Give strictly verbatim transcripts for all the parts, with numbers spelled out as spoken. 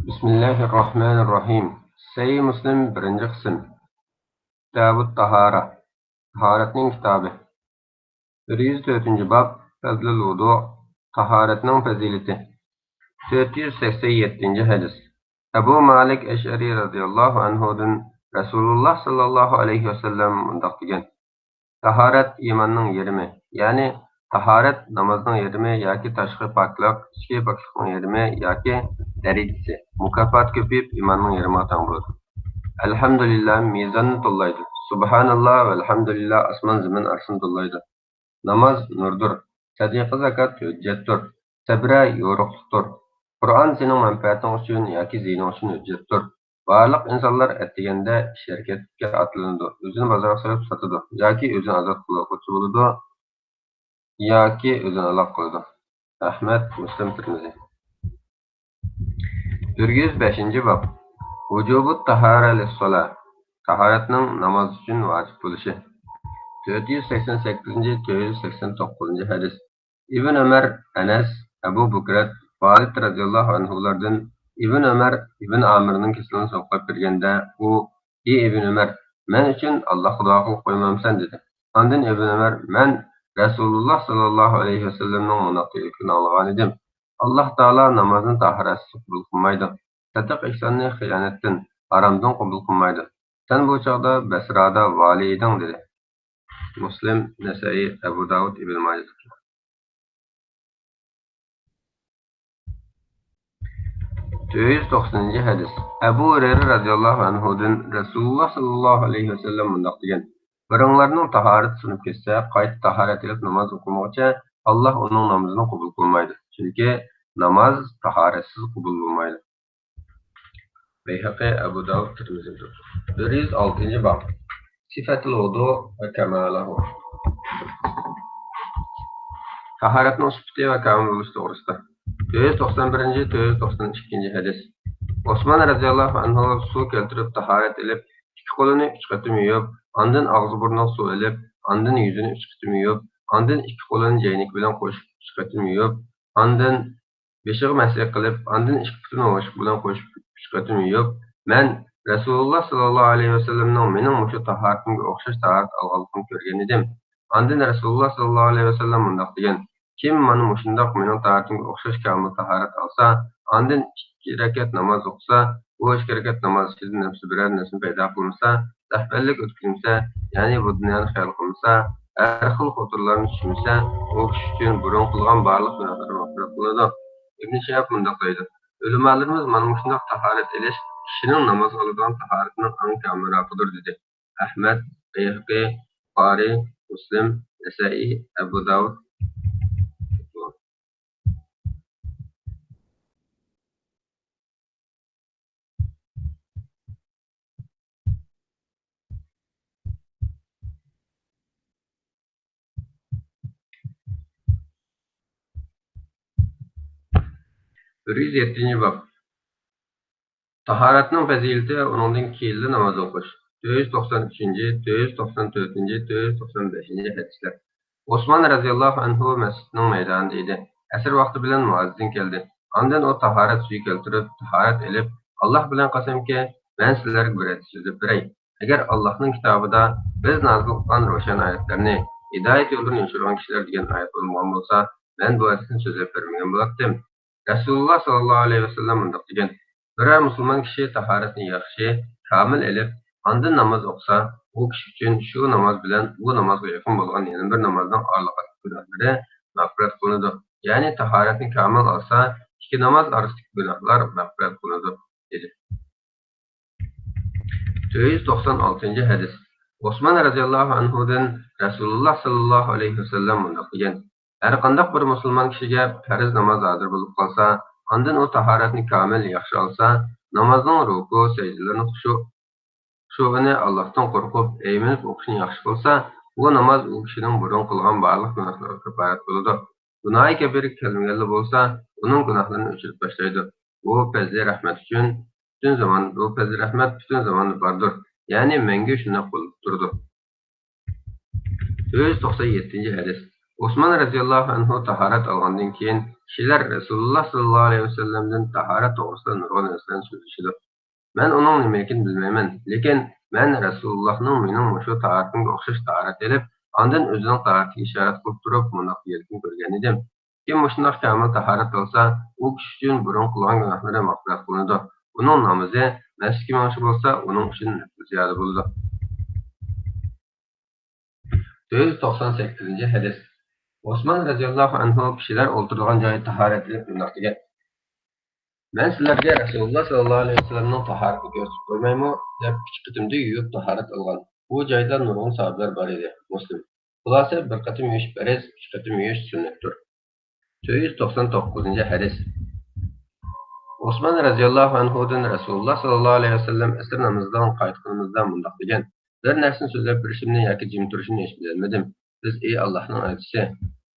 بىسمىللاھىررەھمانىررەھىم. سەھىھ مۇسلىم، بىرىنچى قىسىم. كىتابۇت تاھارە. تاھارەتنىڭ كىتابى. بىر يۈز تۆتىنچى باب، پەزلۇل ۋۇدۇ، تاھارەتنىڭ پەزىلىتى. تۆت يۈز سەكسەن يەتتىنچى ھەدىس. ئەبۇ مالىك ئەشئەرى رەزىياللاھۇ ئەنھۇدىن رەسۇلۇللاھ ساللاللاھۇ ئەلەيھى ۋەسەللەم مۇنداق دېگەن: تاھارەت ئىماننىڭ يېرىمى، يەنى تاھارەت نامازنىڭ يېرىمى ياكى تاشقى پاكلىق ئىچكى پاكلىقنىڭ يېرىمى ياكى دەرىجىسى، مۇكاپاتى كۆپىيىپ ئىماننىڭ يېرىمىغا تەڭ بولىدۇ. ئەلھەمدۇلىللا مىزاننى توللايدۇ. سۇبھاناللا ۋەلھەمدۇلىللا ئاسمان زېمىن ئارىسىنى توللايدۇ. ناماز نۇردۇر، سەدىقە زاكات ھۆججەتتۇر، سەبرە يورۇقلۇقتۇر. قۇرئان سېنىڭ مەنپەئەتىڭ ئۈچۈن ياكى زىيىنىڭ ئۈچۈن ھۆججەتتۇر. بارلىق ئىنسانلار ئەتىگەندە ئىش ھەرىكەتكە ئاتلىنىدۇ، ئۆزىنى بازارغا سېلىپ ساتىدۇ ياكى ئۆزىنى ئازاد قىلغۇچى بولىدۇ ياكى ئۆزىنى ھالاك قىلىدۇ. ئەھمەد، مۇسلىم، تىرمىزى. بىر يۈز بەشىنچى باب. ۋۇجۇبۇت تاھارە لىسسالا. تاھارەتنىڭ ناماز ئۈچۈن ۋاجىپ بولۇشى. تۆت يۈز سەكسەن سەككىزىنچى، تۆت يۈز سەكسەن توققۇزىنچى ھەدىس. ئىبن ئۆمەر، ئەنەس، ئەبۇ بۇكرەت، ۋالىد رەزىياللاھۇ ئەنھۇلاردىن ئىبن ئۆمەر ئىبن ئامىرنىڭ كېسىلىنى سوقۇپ بەرگەندە، ئۇ: ئى ئىبن ئۆمەر، مەن ئۈچۈن ئاللاھقا دۇئا قىلىپ قويمامسەن؟ دېدى. ئاندىن ئىبن ئۆمەر: مەن رەسۇلۇللاھ ساللاللاھۇ ئەلەيھى ۋەسەللەمنىڭ مۇنداق دېگىنىنى ئاڭلىغانىدىم: ئاللاھ تائالا نامازنى تاھارەتسىز قوبۇل قىلمايدۇ، سەدىقە ئېھساننى خىيانەتتىن، ھارامدىن قوبۇل قىلمايدۇ. سەن بۇ چاغدا بەسرادا ۋالىي ئىدىڭ، دېدى. مۇسلىم، نەسەئىي، ئەبۇ داۋۇد، ئىبن ماجە. تۆت يۈز توقسىنىنچى ھەدىس. ئەبۇ ھۇرەيرە رەزىياللاھۇ ئەنھۇدىن رەسۇلۇللاھ ساللاللاھۇ ئەلەيھى ۋەسەللەم مۇنداق دېگەن: بىرىڭلارنىڭ تاھارىتى سۇنۇپ كەتسە، قايتا تاھارەت ئېلىپ ناماز ئوقۇمىغۇچە، ئاللاھ ئۇنىڭ نامىزىنى قوبۇل قىلمايدۇ. چۈنكى ناماز تاھارەتسىز قوبۇل بولمايدۇ. بەيھەقى، ئەبۇ داۋۇد، تىرمىزى. بىر يۈز ئالتىنچى باب. سىفەتۇل ۋۇدۇ ۋە كامالىھۇ. تاھارەتنىڭ سۈپىتى ۋە كامىل بولۇشى توغرىسىدا. تۆت يۈز توقسان بىرىنچى، تۆت يۈز توقسان ئىككىنچى ھەدىس. ئوسمان رەزىياللاھۇ ئەنھۇ سۇ كەلتۈرۈپ تاھارەت ئېلىپ، ئىككى قولىنى ئۈچ قېتىم يۇيۇپ، ئاندىن ئاغزى بۇرنىغا سۇ ئېلىپ، ئاندىن يۈزىنى ئۈچ قېتىم يۇيۇپ، ئاندىن ئىككى قولىنى جەينىكى بىلەن قوشۇپ ئۈچ قېتىم يۇيۇپ، ئاندىن بېشىغا مەسىھ قىلىپ، ئاندىن ئىككى پۇتىنى مۇشۇ بىلەن قوشۇپ ئۈچ قېتىم يۇيۇپ، مەن رەسۇلۇللاھ ساللاللاھۇ ئەلەيھى ۋەسەللەمنىڭ مېنىڭ مۇشۇ تاھارىتىمگە ئوخشاش تاھارەت ئالغانلىقىنى كۆرگەن ئىدىم. ئاندىن رەسۇلۇللاھ ساللاللاھۇ ئەلەيھى ۋەسەللەم مۇنداق دېگەن: كىم مانا مۇشۇنداق مېنىڭ تاھارىتىمگە ئوخشاش كامىل تاھارەت ئالسا، ئاندىن ئىككى رەكەت ناماز ئوقۇسا، بۇ ئىككى رەكەت ناماز ئىچىدىن نەپسى بىرەر نەرسىنى پەيدا قىلمىسا، سەھۋەنلىك ئۆتكۈزمىسە، يەنى بۇ دۇنيانى خىيال قىلمىسا، ھەر خىل خۇتۇرلارنى چۈشمىسە، ئۇ كىشى ئۈچۈن بۇرۇن قىلغان بارلىق گۇناھلىرى مەغپىرەت قىلىنىدۇ. ئىبن شىھاب مۇنداق دەيدۇ: ئۆلىمالىرىمىز مانا مۇشۇنداق تاھارەت ئېلىش كىشىنىڭ نامازغا ئالىدىغان تاھارىتىنىڭ ئەڭ كامىلراقىدۇر، دېدى. ئەھمەد، بەيھەقى، بۇخارى، مۇسلىم، نەسەئىي، ئەبۇ داۋۇد. بىر يۈز يەتتىنچى باب. تاھارەتنىڭ پەزىلىتى ۋە ئۇنىڭدىن كېيىنلا ناماز ئوقۇش. تۆت يۈز توقسان ئۈچىنچى، تۆت يۈز توقسان تۆتىنچى، تۆت يۈز توقسان بەشىنچى ھەدىسلەر. ئوسمان رەزىياللاھۇ ئەنھۇ مەسچىتنىڭ مەيدانىدا ئىدى. ئەسىر ۋاقتى بىلەن مۇئەززىن كەلدى. ئاندىن ئۇ تاھارەت سۈيى كەلتۈرۈپ، تاھارەت ئېلىپ، ئاللاھ بىلەن قەسەمكى، مەن سىلەرگە بىر ھەدىس سۆزلەپ بېرەي. ئەگەر ئاللاھنىڭ كىتابىدا بىز نازىل قىلغان روشەن ئايەتلەرنى، ھىدايەت يوللىرىنى يوشۇرغان كىشىلەر دېگەن ئايەت بولمىغان بولسا، مەن بۇ ھەدىسنى سۆزلەپ بەرمىگەن بولاتتىم. رەسۇلۇللاھ ساللاللاھۇ ئەلەيھى ۋەسەللەم مۇنداق دېگەن: بىرەر مۇسۇلمان كىشى تاھارەتنى ياخشى، كامىل ئېلىپ، ئاندىن ناماز ئوقۇسا، ئۇ كىشى ئۈچۈن شۇ ناماز بىلەن بۇ نامازغا يېقىن بولغان يەنە بىر نامازنىڭ ئارىلىقىدىكى گۇناھلىرى مەغپىرەت قىلىنىدۇ. يەنى تاھارەتنى كامىل ئالسا، ئىككى ناماز ئارىسىدىكى گۇناھلار مەغپىرەت قىلىنىدۇ، دېدى. تۆت يۈز توقسان ئالتىنچى ھەدىس. ئوسمان رەزىياللاھۇ ئەنھۇدىن رەسۇلۇللاھ ساللاللاھۇ ئەلەيھى ۋەسەللەم مۇنداق دېگەن: ھەرقانداق بىر مۇسۇلمان كىشىگە پەرز ناماز ھازىر بولۇپ قالسا، ئاندىن ئۇ تاھارەتنى كامىل ياخشى ئالسا، نامازنىڭ رۇكۇ، سەجدىلىرىنى خۇشۇ-، خۇشۇئىنى، ئاللاھتىن قورقۇپ، ئەيمىنىپ ئوقۇشىنى ياخشى قىلسا، بۇ ناماز ئۇ كىشىنىڭ بۇرۇن قىلغان بارلىق گۇناھلىرىغا كاپارەت بولىدۇ. گۇناھى كەبىرىگە كەلمىگەنلا بولسا، ئۇنىڭ گۇناھلىرىنى ئۆچۈرۈپ تاشلايدۇ. بۇ پەزلى رەھمەت ئۈچۈن پۈتۈن زامان، بۇ پەزلى رەھمەت پۈتۈن زاماندا باردۇر، يەنى مەڭگۈ شۇنداق بولۇپ تۇرىدۇ. تۆت يۈز توقسان يەتتىنچى ھەدىس. ئوسمان رەزىياللاھۇ ئەنھۇ تاھارەت ئالغاندىن كېيىن، كىشىلەر رەسۇلۇللاھ سەللەللاھۇ ئەلەيھى ۋەسەللەمدىن تاھارەت توغرىسىدا نۇرغۇن ھەدىسلەرنى سۆزلىشىدۇ. مەن ئۇنىڭ نېمىلىكىنى بىلمەيمەن، لېكىن مەن رەسۇلۇللاھنىڭ مېنىڭ مۇشۇ تاھارىتىمگە ئوخشاش تاھارەت ئېلىپ، ئاندىن ئۆزىنىڭ تاھارىتىگە ئىشارەت قىلىپ تۇرۇپ مۇنداق دېگەنلىكىنى كۆرگەن ئىدىم. كىم مۇشۇنداق كامىل تاھارەت ئالسا، ئۇ كىشى ئۈچۈن بۇرۇن قىلغان گۇناھلىرى مەغپىرەت قىلىنىدۇ. ئۇنىڭ نامىزى، مەسچىتكە مېڭىشى بولسا ئۇنىڭ ئۈچۈن نەپلى زىيادە بولىدۇ. تۆت يۈز توقسان سەككىزىنچى ھەدىس. ئوسمان رەزىياللاھۇ ئەنھۇ كىشىلەر ئولتۇرىدىغان جايدا تاھارەت ئېلىپ مۇنداق دېگەن: مەن سىلەرگە رەسۇلۇللاھ سەللەللاھۇ ئەلەيھى ۋەسەللەمنىڭ تاھارىتىنى كۆرسىتىپ قويمايمۇ؟ دەپ ئىككى قېتىمدا يۇيۇپ تاھارەت ئالغان. بۇ جايدا نۇرغۇن ساھابىلەر بار ئىدى. مۇسلىم. خۇلاسە، بىر قېتىم يۇيۇش پەرز، ئىككى قېتىم يۇيۇش سۈننەتتۇر. تۆت يۈز توقسان توققۇزىنچى ھەدىس. ئوسمان رەزىياللاھۇ ئەنھۇدىن رەسۇلۇللاھ سەللەللاھۇ ئەلەيھى ۋەسەللەم ئەسىر نامىزىدىن قايتقىنىمىزدا مۇنداق دېگەن: بىر نەرسىنى سۆزلەپ بېرىشىمنى ياكى جىم تۇرۇشۇمنى ھېچ بىلەلمىدىم. بىز، ئى ئاللاھنىڭ ئەلچىسى،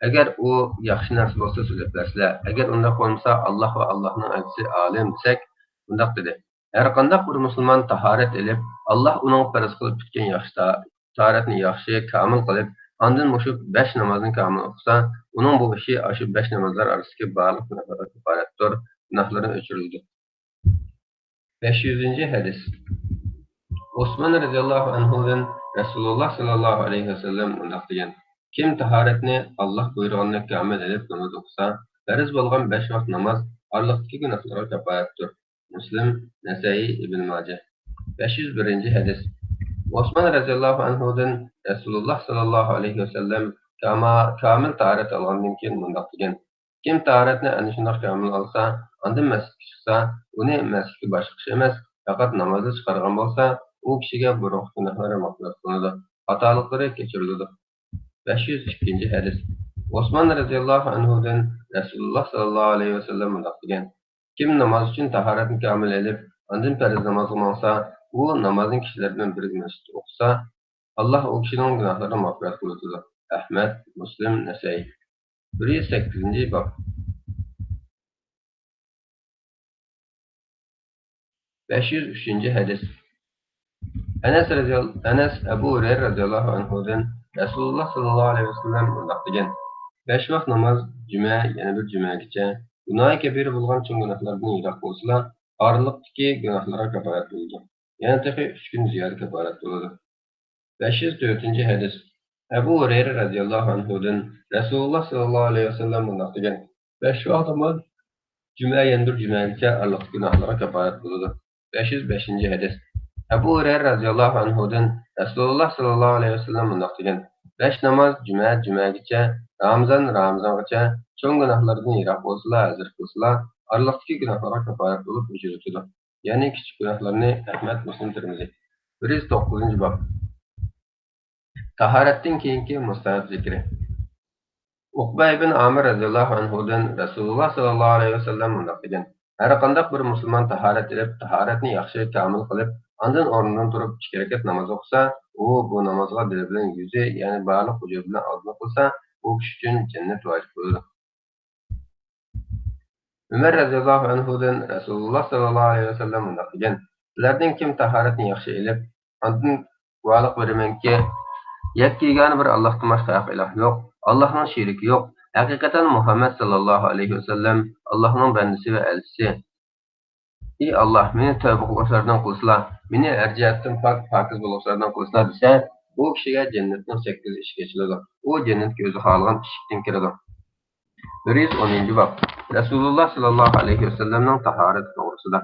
ئەگەر ئۇ ياخشى نەرسە بولسا سۆزلەپ بەرسىلە، ئەگەر ئۇنداق بولمىسا ئاللاھ ۋە ئاللاھنىڭ ئەلچىسى ئالىم، دېسەك، مۇنداق دېدى: ھەرقانداق بىر مۇسۇلمان تاھارەت ئېلىپ، ئاللاھ ئۇنىڭغا پەرز قىلىپ پۈتكەن ياخشى تا-، تاھارەتنى ياخشى، كامىل قىلىپ، ئاندىن مۇشۇ بەش نامازنى كامىل ئوقۇسا، ئۇنىڭ بۇ ئىشى ئاشۇ بەش نامازلار ئارىسىدىكى بارلىق گۇناھلارغا كاپارەتتۇر، گۇناھلىرى ئۆچۈرۈلىدۇ. بەش يۈزىنچى ھەدىس. ئوسمان رەزىياللاھۇ ئەنھۇدىن رەسۇلۇللاھ سەللەللاھۇ ئەلەيھى ۋەسەللەم مۇنداق دېگەن: كىم تاھارەتنى ئاللاھ بۇيرۇغاندەك كامىل ئېلىپ ناماز ئوقۇسا، پەرز بولغان بەش ۋاقىت ناماز ئارىلىقتىكى گۇناھلارغا كاپارەتتۇر. مۇسلىم، نەسەئىي، ئىبن ماجە. بەش يۈز بىرىنچى ھەدىس. ئوسمان رەزىياللاھۇ ئەنھۇدىن رەسۇلۇللاھ سەللەللاھۇ ئەلەيھى ۋەسەللەم كاما-، كامىل تاھارەت ئالغاندىن كېيىن مۇنداق دېگەن: كىم تاھارەتنى ئەنە شۇنداق كامىل ئالسا، ئاندىن مەسچىتكە چىقسا، ئۇنى مەسچىتكە باشقا ئىش ئەمەس، پەقەت نامازدا چىقارغان بولسا، ئۇ كىشىگە بۇرۇنقى گۇناھلىرى مەغپىرەت قىلىنىدۇ، خاتالىقلىرى كەچۈرۈلىدۇ. بەش يۈز ئىككىنچى ھەدىس. ئوسمان رەزىياللاھۇ ئەنھۇدىن رەسۇلۇللاھ سەللەللاھۇ ئەلەيھى ۋەسەللەم مۇنداق دېگەن: كىم ناماز ئۈچۈن تاھارەتنى كامىل ئېلىپ، ئاندىن پەرز نامازغا ماڭسا، ئۇ نامازنى كىشىلەر بىلەن بىرگە مەسچىتتە ئوقۇسا، ئاللاھ ئۇ كىشىنىڭ گۇناھلىرىنى مەغپىرەت قىلىۋېتىدۇ. ئەھمەد، مۇسلىم، نەسەئىي. بىر يۈز سەككىزىنچى باب. بەش يۈز ئۈچىنچى ھەدىس. ئەنەس رەزىيال-، ئەنەس ئەبۇ ھۇرەيرە رەزىياللاھۇ ئەنھۇدىن رەسۇلۇللاھ سەللەللاھۇ ئەلەيھى ۋەسەللەم مۇنداق دېگەن: بەش ۋاق ناماز جۈمە، يەنە بىر جۈمەگىچە، گۇناھى كەبىرە بولغان چوڭ گۇناھلاردىن يىراق بولسىلا، ئارىلىقتىكى گۇناھلارغا كاپارەت بولىدۇ. يەنە تېخى ئۈچ كۈن زىيادە كاپارەت بولىدۇ. بەش يۈز تۆتىنچى ھەدىس. ئەبۇ ھۇرەيرە رەزىياللاھۇ ئەنھۇدىن رەسۇلۇللاھ سەللەللاھۇ ئەلەيھى ۋەسەللەم مۇنداق دېگەن: بەش ۋاق ناماز جۈمە، يەنە بىر جۈمەگىچە ئارىلىقتىكى گۇناھلارغا كاپارەت بولىدۇ. بەش يۈز بەشىنچى ھەدىس. ئەبۇ ھۇرەيرە رەزىياللاھۇ ئەنھۇدىن رەسۇلۇللاھ سەللەللاھۇ ئەلەيھى ۋەسەللەم مۇنداق دېگەن: بەش ناماز جۈمە، جۈمەگىچە، رامىزان، رامىزانغىچە چوڭ گۇناھلاردىن يىراق بولسىلا، ھەزىر قىلسىلا، ئارىلىقتىكى گۇناھلارغا كاپارەت بولۇپ ئۆچۈرۈلىدۇ. يەنى كىچىك گۇناھلارنى. ئەھمەد، مۇسلىم، تىرمىزى. بىر يۈز توققۇزىنچى باب. تاھارەتتىن كېيىنكى مۇستەھەب زىكرى. ئۇقبە ئىبن ئامىر رەزىياللاھۇ ئەنھۇدىن رەسۇلۇللاھ سەللەللاھۇ ئەلەيھى ۋەسەللەم مۇنداق دېگەن: ھەرقانداق بىر مۇسۇلمان تاھارەت ئېلىپ، تاھارەتنى ياخشى كامىل قىلىپ، ئاندىن ئورنىدىن تۇرۇپ ئىككى رەكەت ناماز ئوقۇسا، ئۇ بۇ نامازغا دىلى بىلەن يۈزى، يەنى بارلىق ۋۇجۇدى بىلەن ئازما قىلسا، ئۇ كىشى ئۈچۈن جەننەت ۋاجىپ بولىدۇ. ئۆمەر رەزىياللاھۇ ئەنھۇدىن رەسۇلۇللاھ سەللەللاھۇ ئەلەيھى ۋەسەللەم مۇنداق دېگەن: سىلەردىن كىم تاھارەتنى ياخشى ئېلىپ، ئاندىن گۇۋاھلىق بېرىمەنكى، يەككە يېگانە بىر ئاللاھتىن باشقا ھەق ئىلاھ يوق، ئاللاھنىڭ شېرىكى يوق، ھەقىقەتەن مۇھەممەد سەللەللاھۇ ئەلەيھى ۋەسەللەم ئاللاھنىڭ بەندىسى ۋە ئەلچىسى. ئى ئاللاھ، مېنى تەۋبە قىلغۇچىلاردىن قىلسىلا، مېنى ھەر جەھەتتىن پاك، پاكىز بولغۇچىلاردىن قىلسىلا دېسە، بۇ كىشىگە جەننەتنىڭ سەككىز ئىشىكى ئېچىلىدۇ. ئۇ جەننەتكە ئۆزى خالىغان ئىشىكتىن كىرىدۇ. بىر يۈز ئونىنچى باب. رەسۇلۇللاھ سەللەللاھۇ ئەلەيھى ۋەسەللەمنىڭ تاھارىتى توغرىسىدا.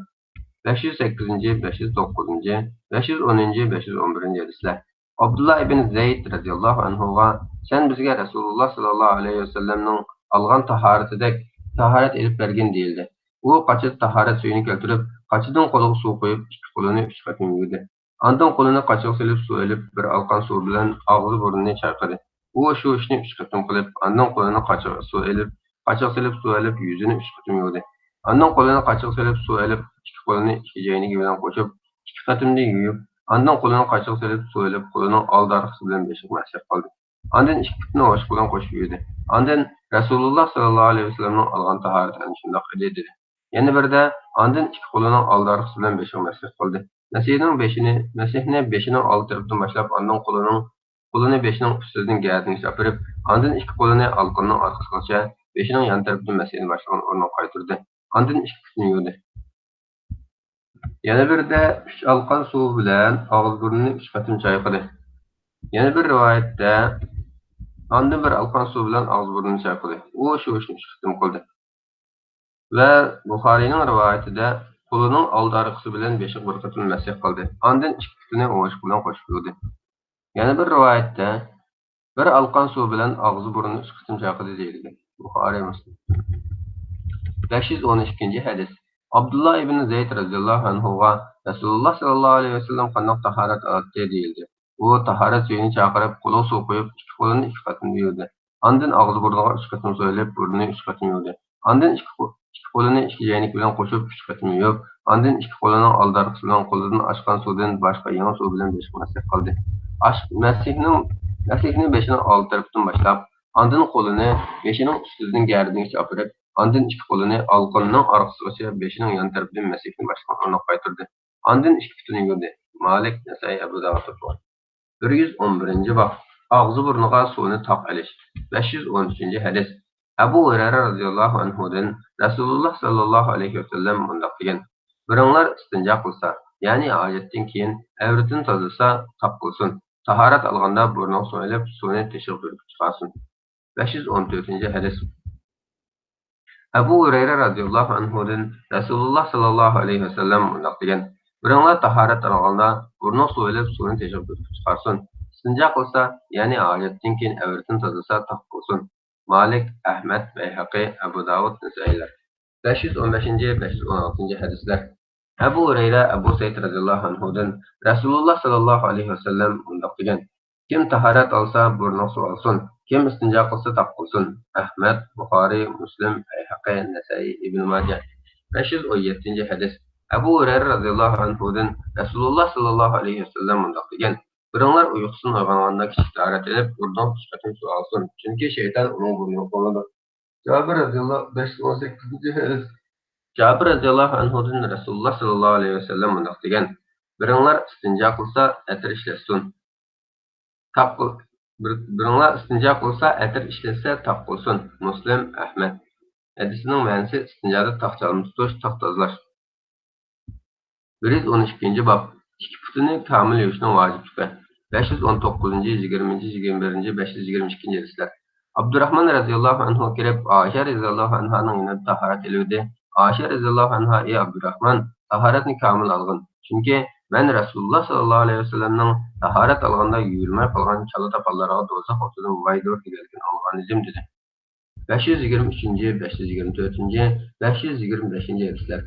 بەش يۈز سەككىزىنچى، بەش يۈز توققۇزىنچى، بەش يۈز ئونىنچى، بەش يۈز ئون بىرىنچى ھەدىسلەر. ئابدۇللا ئىبن زەيد رەزىياللاھۇ ئەنھۇغا: سەن بىزگە رەسۇلۇللاھ سەللەللاھۇ ئەلەيھى ۋەسەللەمنىڭ ئالغان تاھارىتىدەك تاھارەت ئېلىپ بەرگىن، دېيىلدى. ئۇ قاچىدا تاھارەت سۈيىنى كەلتۈرۈپ، قاچىدىن قولىغا سۇ قۇيۇپ، ئىككى قولىنى ئۈچ قېتىم يۇيدى. ئاندىن قولىنى قاچىغا سېلىپ سۇ ئېلىپ، بىر ئالقان سۇ بىلەن ئاغزى بۇرنىنى چايقىدى. ئۇ شۇ ئىشنى ئۈچ قېتىم قىلىپ، ئاندىن قولىنى قاچىغا سۇ ئېلىپ، قاچىغا سېلىپ سۇ ئېلىپ، يۈزىنى ئۈچ قېتىم يۇدى. ئاندىن قولىنى قاچىغا سېلىپ سۇ ئېلىپ، ئىككى قولىنى ئىككى جەينىكى بىلەن قوشۇپ، ئىككى قېتىمدا يۇيۇپ، ئاندىن قولىنى قاچىغا سېلىپ سۇ ئېلىپ، قولىنىڭ ئالدى ئارقىسى بىلەن بېشىغا مەسح قىلدى. ئاندىن ئىككى پۇتىنى ھوشۇ بىلەن قوشۇپ يۇيدى. ئاندىن رەسۇلۇللاھ سەللەللاھۇ ئەلەيھى ۋەسەللەمنىڭ ئالغان تاھارىتى ئەنە شۇنداق ئىدى، دېدى. يەنە بىرىدە، ئاندىن ئىككى قولىنىڭ ئالدى ئارقىسى بىلەن بېشىغا مەسح قىلدى. مەسھنىڭ بېشىنى، مەسھنى بېشىنىڭ ئالدى تەرىپىدىن باشلاپ، ئاندىن قولىنىڭ قولىنى بېشىنىڭ ئۈستىدىن گەدىنىگىچە ئاپىرىپ، ئاندىن ئىككى قولىنى ئالىقىنىنىڭ ئارقىسىغىچە بېشىنىڭ يان تەرىپىدىن مەسىھنى باشلىغان ئورنىغا قايتۇردى. ئاندىن ئىككى پۇتىنى يۇدى. يەنە بىرىدە ئۈچ ئالقان سۇ بىلەن ئاغزى بۇرنىنى ئۈچ قېتىم چايقىدى. يەنە بىر رىۋايەتتە ئاندىن بىر ئالقان سۇ بىلەن ئاغزى بۇرنىنى چايقىدى. ئۇ شۇ ئىشنى ئۈچ قېتىم قىلدى. ۋە بۇخارىينىڭ رىۋايىتىدە قولىنىڭ ئالدى ئارقىسى بىلەن بېشىغا بىر قېتىم مەسىھ قىلدى. ئاندىن ئىككى پۇتىنى ئوڭ ئىشىك بىلەن قوشۇپ يۇدى. يەنە بىر رىۋايەتتە بىر ئالقان سۇ بىلەن ئاغزى بۇرنىنى ئۈچ قېتىم چايقىدى دېيىلگەن. بۇخارىي، مۇسلىم. بەش يۈز ئون ئىككىنچى ھەدىس. ئابدۇللا ئىبن زەيد رەزىياللاھۇ ئەنھۇغا رەسۇلۇللا ساللاللاھۇ ئەلەيھى ۋەسەللەم قانداق تاھارەت ئالاتتى دېيىلدى. ئۇ تاھارەت سۈيىنى چاقىرىپ، قولىغا سۇ قۇيۇپ، ئىككى قولىنى ئىككى قېتىم يۇدى. ئاندىن ئاغزى بۇرنىغا ئۈچ قېتىم سۇ ئېلىپ، بۇرنىنى ئۈچ قېتىم يۇدى. ئاندىن ئىككى قو-، ئىككى قولىنى ئىككى يەينىكى بىلەن قوشۇپ ئۈچ قېتىم يۇيۇپ، ئاندىن ئىككى قولىنىڭ ئالدى ئارقىسى بىلەن قولىدىن ئاشقان سۇدىن باشقا يېڭى سۇ بىلەن بېشىغا مەسىھ قىلدى. ئاش-، مەسىھنىڭ، مەسىھنى بېشىنىڭ ئالدى تەرىپىدىن باشلاپ، ئاندىن قولىنى بېشىنىڭ ئۈستىدىن گەدىنىگىچە ئاپىرىپ، ئاندىن ئىككى قولىنى ئالىقىنىنىڭ ئارقىسىغىچە بېشىنىڭ يان تەرىپىدىن مەسىھنى باشلىغان ئورنىغا قايتۇردى. ئاندىن ئىككى پۇتىنى يۇدى. مالىك، نەسائىي، ئەبۇ داۋۇد رىۋايەت. بىر يۈز ئون بىرىنچى باب. ئاغزى بۇرنىغا سۇنى تاق ئېلىش. بەش يۈز ئون ئۈچىنچى ھەدىس. ئەبۇ ھۇرەيرە رەزىياللاھۇ ئەنھۇدىن رەسۇلۇللا ساللاللاھۇ ئەلەيھى ۋەسەللەم مۇنداق دېگەن: بىرىڭلار ئىستىنجا قىلسا، يەنى ھاجەتتىن كېيىن ئەۋرىتىنى تازىلىسا تاق قىلسۇن. تاھارەت ئالغاندا بۇرنىغا سۇ ئېلىپ، سۇنى تېشىغا پۈركۈپ چىقارسۇن. بەش يۈز ئون تۆتىنچى ھەدىس. ئەبۇ ھۇرەيرە رەزىياللاھۇ ئەنھۇدىن رەسۇلۇللا ساللاللاھۇ ئەلەيھى ۋەسەللەم مۇنداق دېگەن: بىرىڭلار تاھارەت ئالغاندا بۇرنىغا سۇ ئېلىپ، سۇنى تېشىغا پۈركۈپ چىقارسۇن. ئىستىنجا قىلسا، يەنى ھاجەتتىن كېيىن ئەۋرىتىنى تازىلىسا تاق قىلسۇن. مالىك، ئەھمەد، بەيھەقى، ئەبۇ داۋۇد، نەسائىيلەر. بەش يۈز ئون بەشىنچى، بەش يۈز ئون ئالتىنچى ھەدىسلەر. ئەبۇ ھۇرەيرە، ئەبۇ سەئىد رەزىياللاھۇ ئەنھۇدىن رەسۇلۇللا ساللاللاھۇ ئەلەيھى ۋەسەللەم مۇنداق دېگەن: كىم تاھارەت ئالسا، بۇرنىغا سۇ ئالسۇن، كىم ئىستىنجا قىلسا، تاق قىلسۇن. ئەھمەد، بۇخارىي، مۇسلىم، بەيھەقى، نەسائىي، ئىبنى ماجە. بەش يۈز ئون يەتتىنچى ھەدىس. ئەبۇ ھۇرەيرە رەزىياللاھۇ ئەنھۇدىن رەسۇلۇللا ساللاللاھۇ ئەلەيھى ۋەسەللەم مۇنداق دېگەن: بىرىڭلار ئۇيقۇسىدىن ئويغانغاندا كىچىك تاھارەت ئېلىپ، بۇرنىغا ئۈچ قېتىم سۇ ئالسۇن، چۈنكى شەيتان ئۇنىڭ بۇرنىغا قونىدۇ. جابىر رەزىياللاھۇ، بەش يۈز ئون سەككىزىنچى ھەدىس. جابىر رەزىياللاھۇ ئەنھۇدىن رەسۇلۇللا ساللاللاھۇ ئەلەيھى ۋەسەللەم مۇنداق دېگەن: بىرىڭلار ئىستىنجا قىلسا، ئەتىر ئىشلەتسۇن. تاق قىل-، بىر-، بىرىڭلار ئىستىنجا قىلسا، ئەتىر ئىشلەتسە، تاق قىلسۇن. مۇسلىم، ئەھمەد. ھەدىسنىڭ مەنىسى: ئىستىنجادا تاق چالما تۇتۇش، تاق تازىلاش. بىر يۈز ئون ئىككىنچى باب. ئىككى پۇتىنى كامىل يۇيۇشنىڭ ۋاجىپلىقى. بەش يۈز ئون توققۇزىنچى، يىگىرمىنچى، يىگىرمە بىرىنچى، بەش يۈز يىگىرمە ئىككىنچى ھەدىسلەر. ئابدۇراخمان رەزىياللاھۇ ئەنھۇ كىرىپ، ئائىشە رەزىياللاھۇ ئەنھانىڭ يېنىدا تاھارەت ئېلىۋىدى. ئائىشە رەزىياللاھۇ ئەنھا: ئى ئابدۇراخمان، تاھارەتنى كامىل ئالغىن، چۈنكى مەن رەسۇلۇللا ساللاللاھۇ ئەلەيھى ۋەسەللەمنىڭ تاھارەت ئالغاندا يۇيۇلماي قالغان چالا تاپانلارغا دوزاخ ئوتىدىن ۋايدۇر دېگەنلىكىنى ئاڭلىغان ئىدىم، دېدى. بەش يۈز يىگىرمە ئۈچىنچى، بەش يۈز يىگىرمە تۆتىنچى، بەش يۈز يىگىرمە بەشىنچى ھەدىسلەر.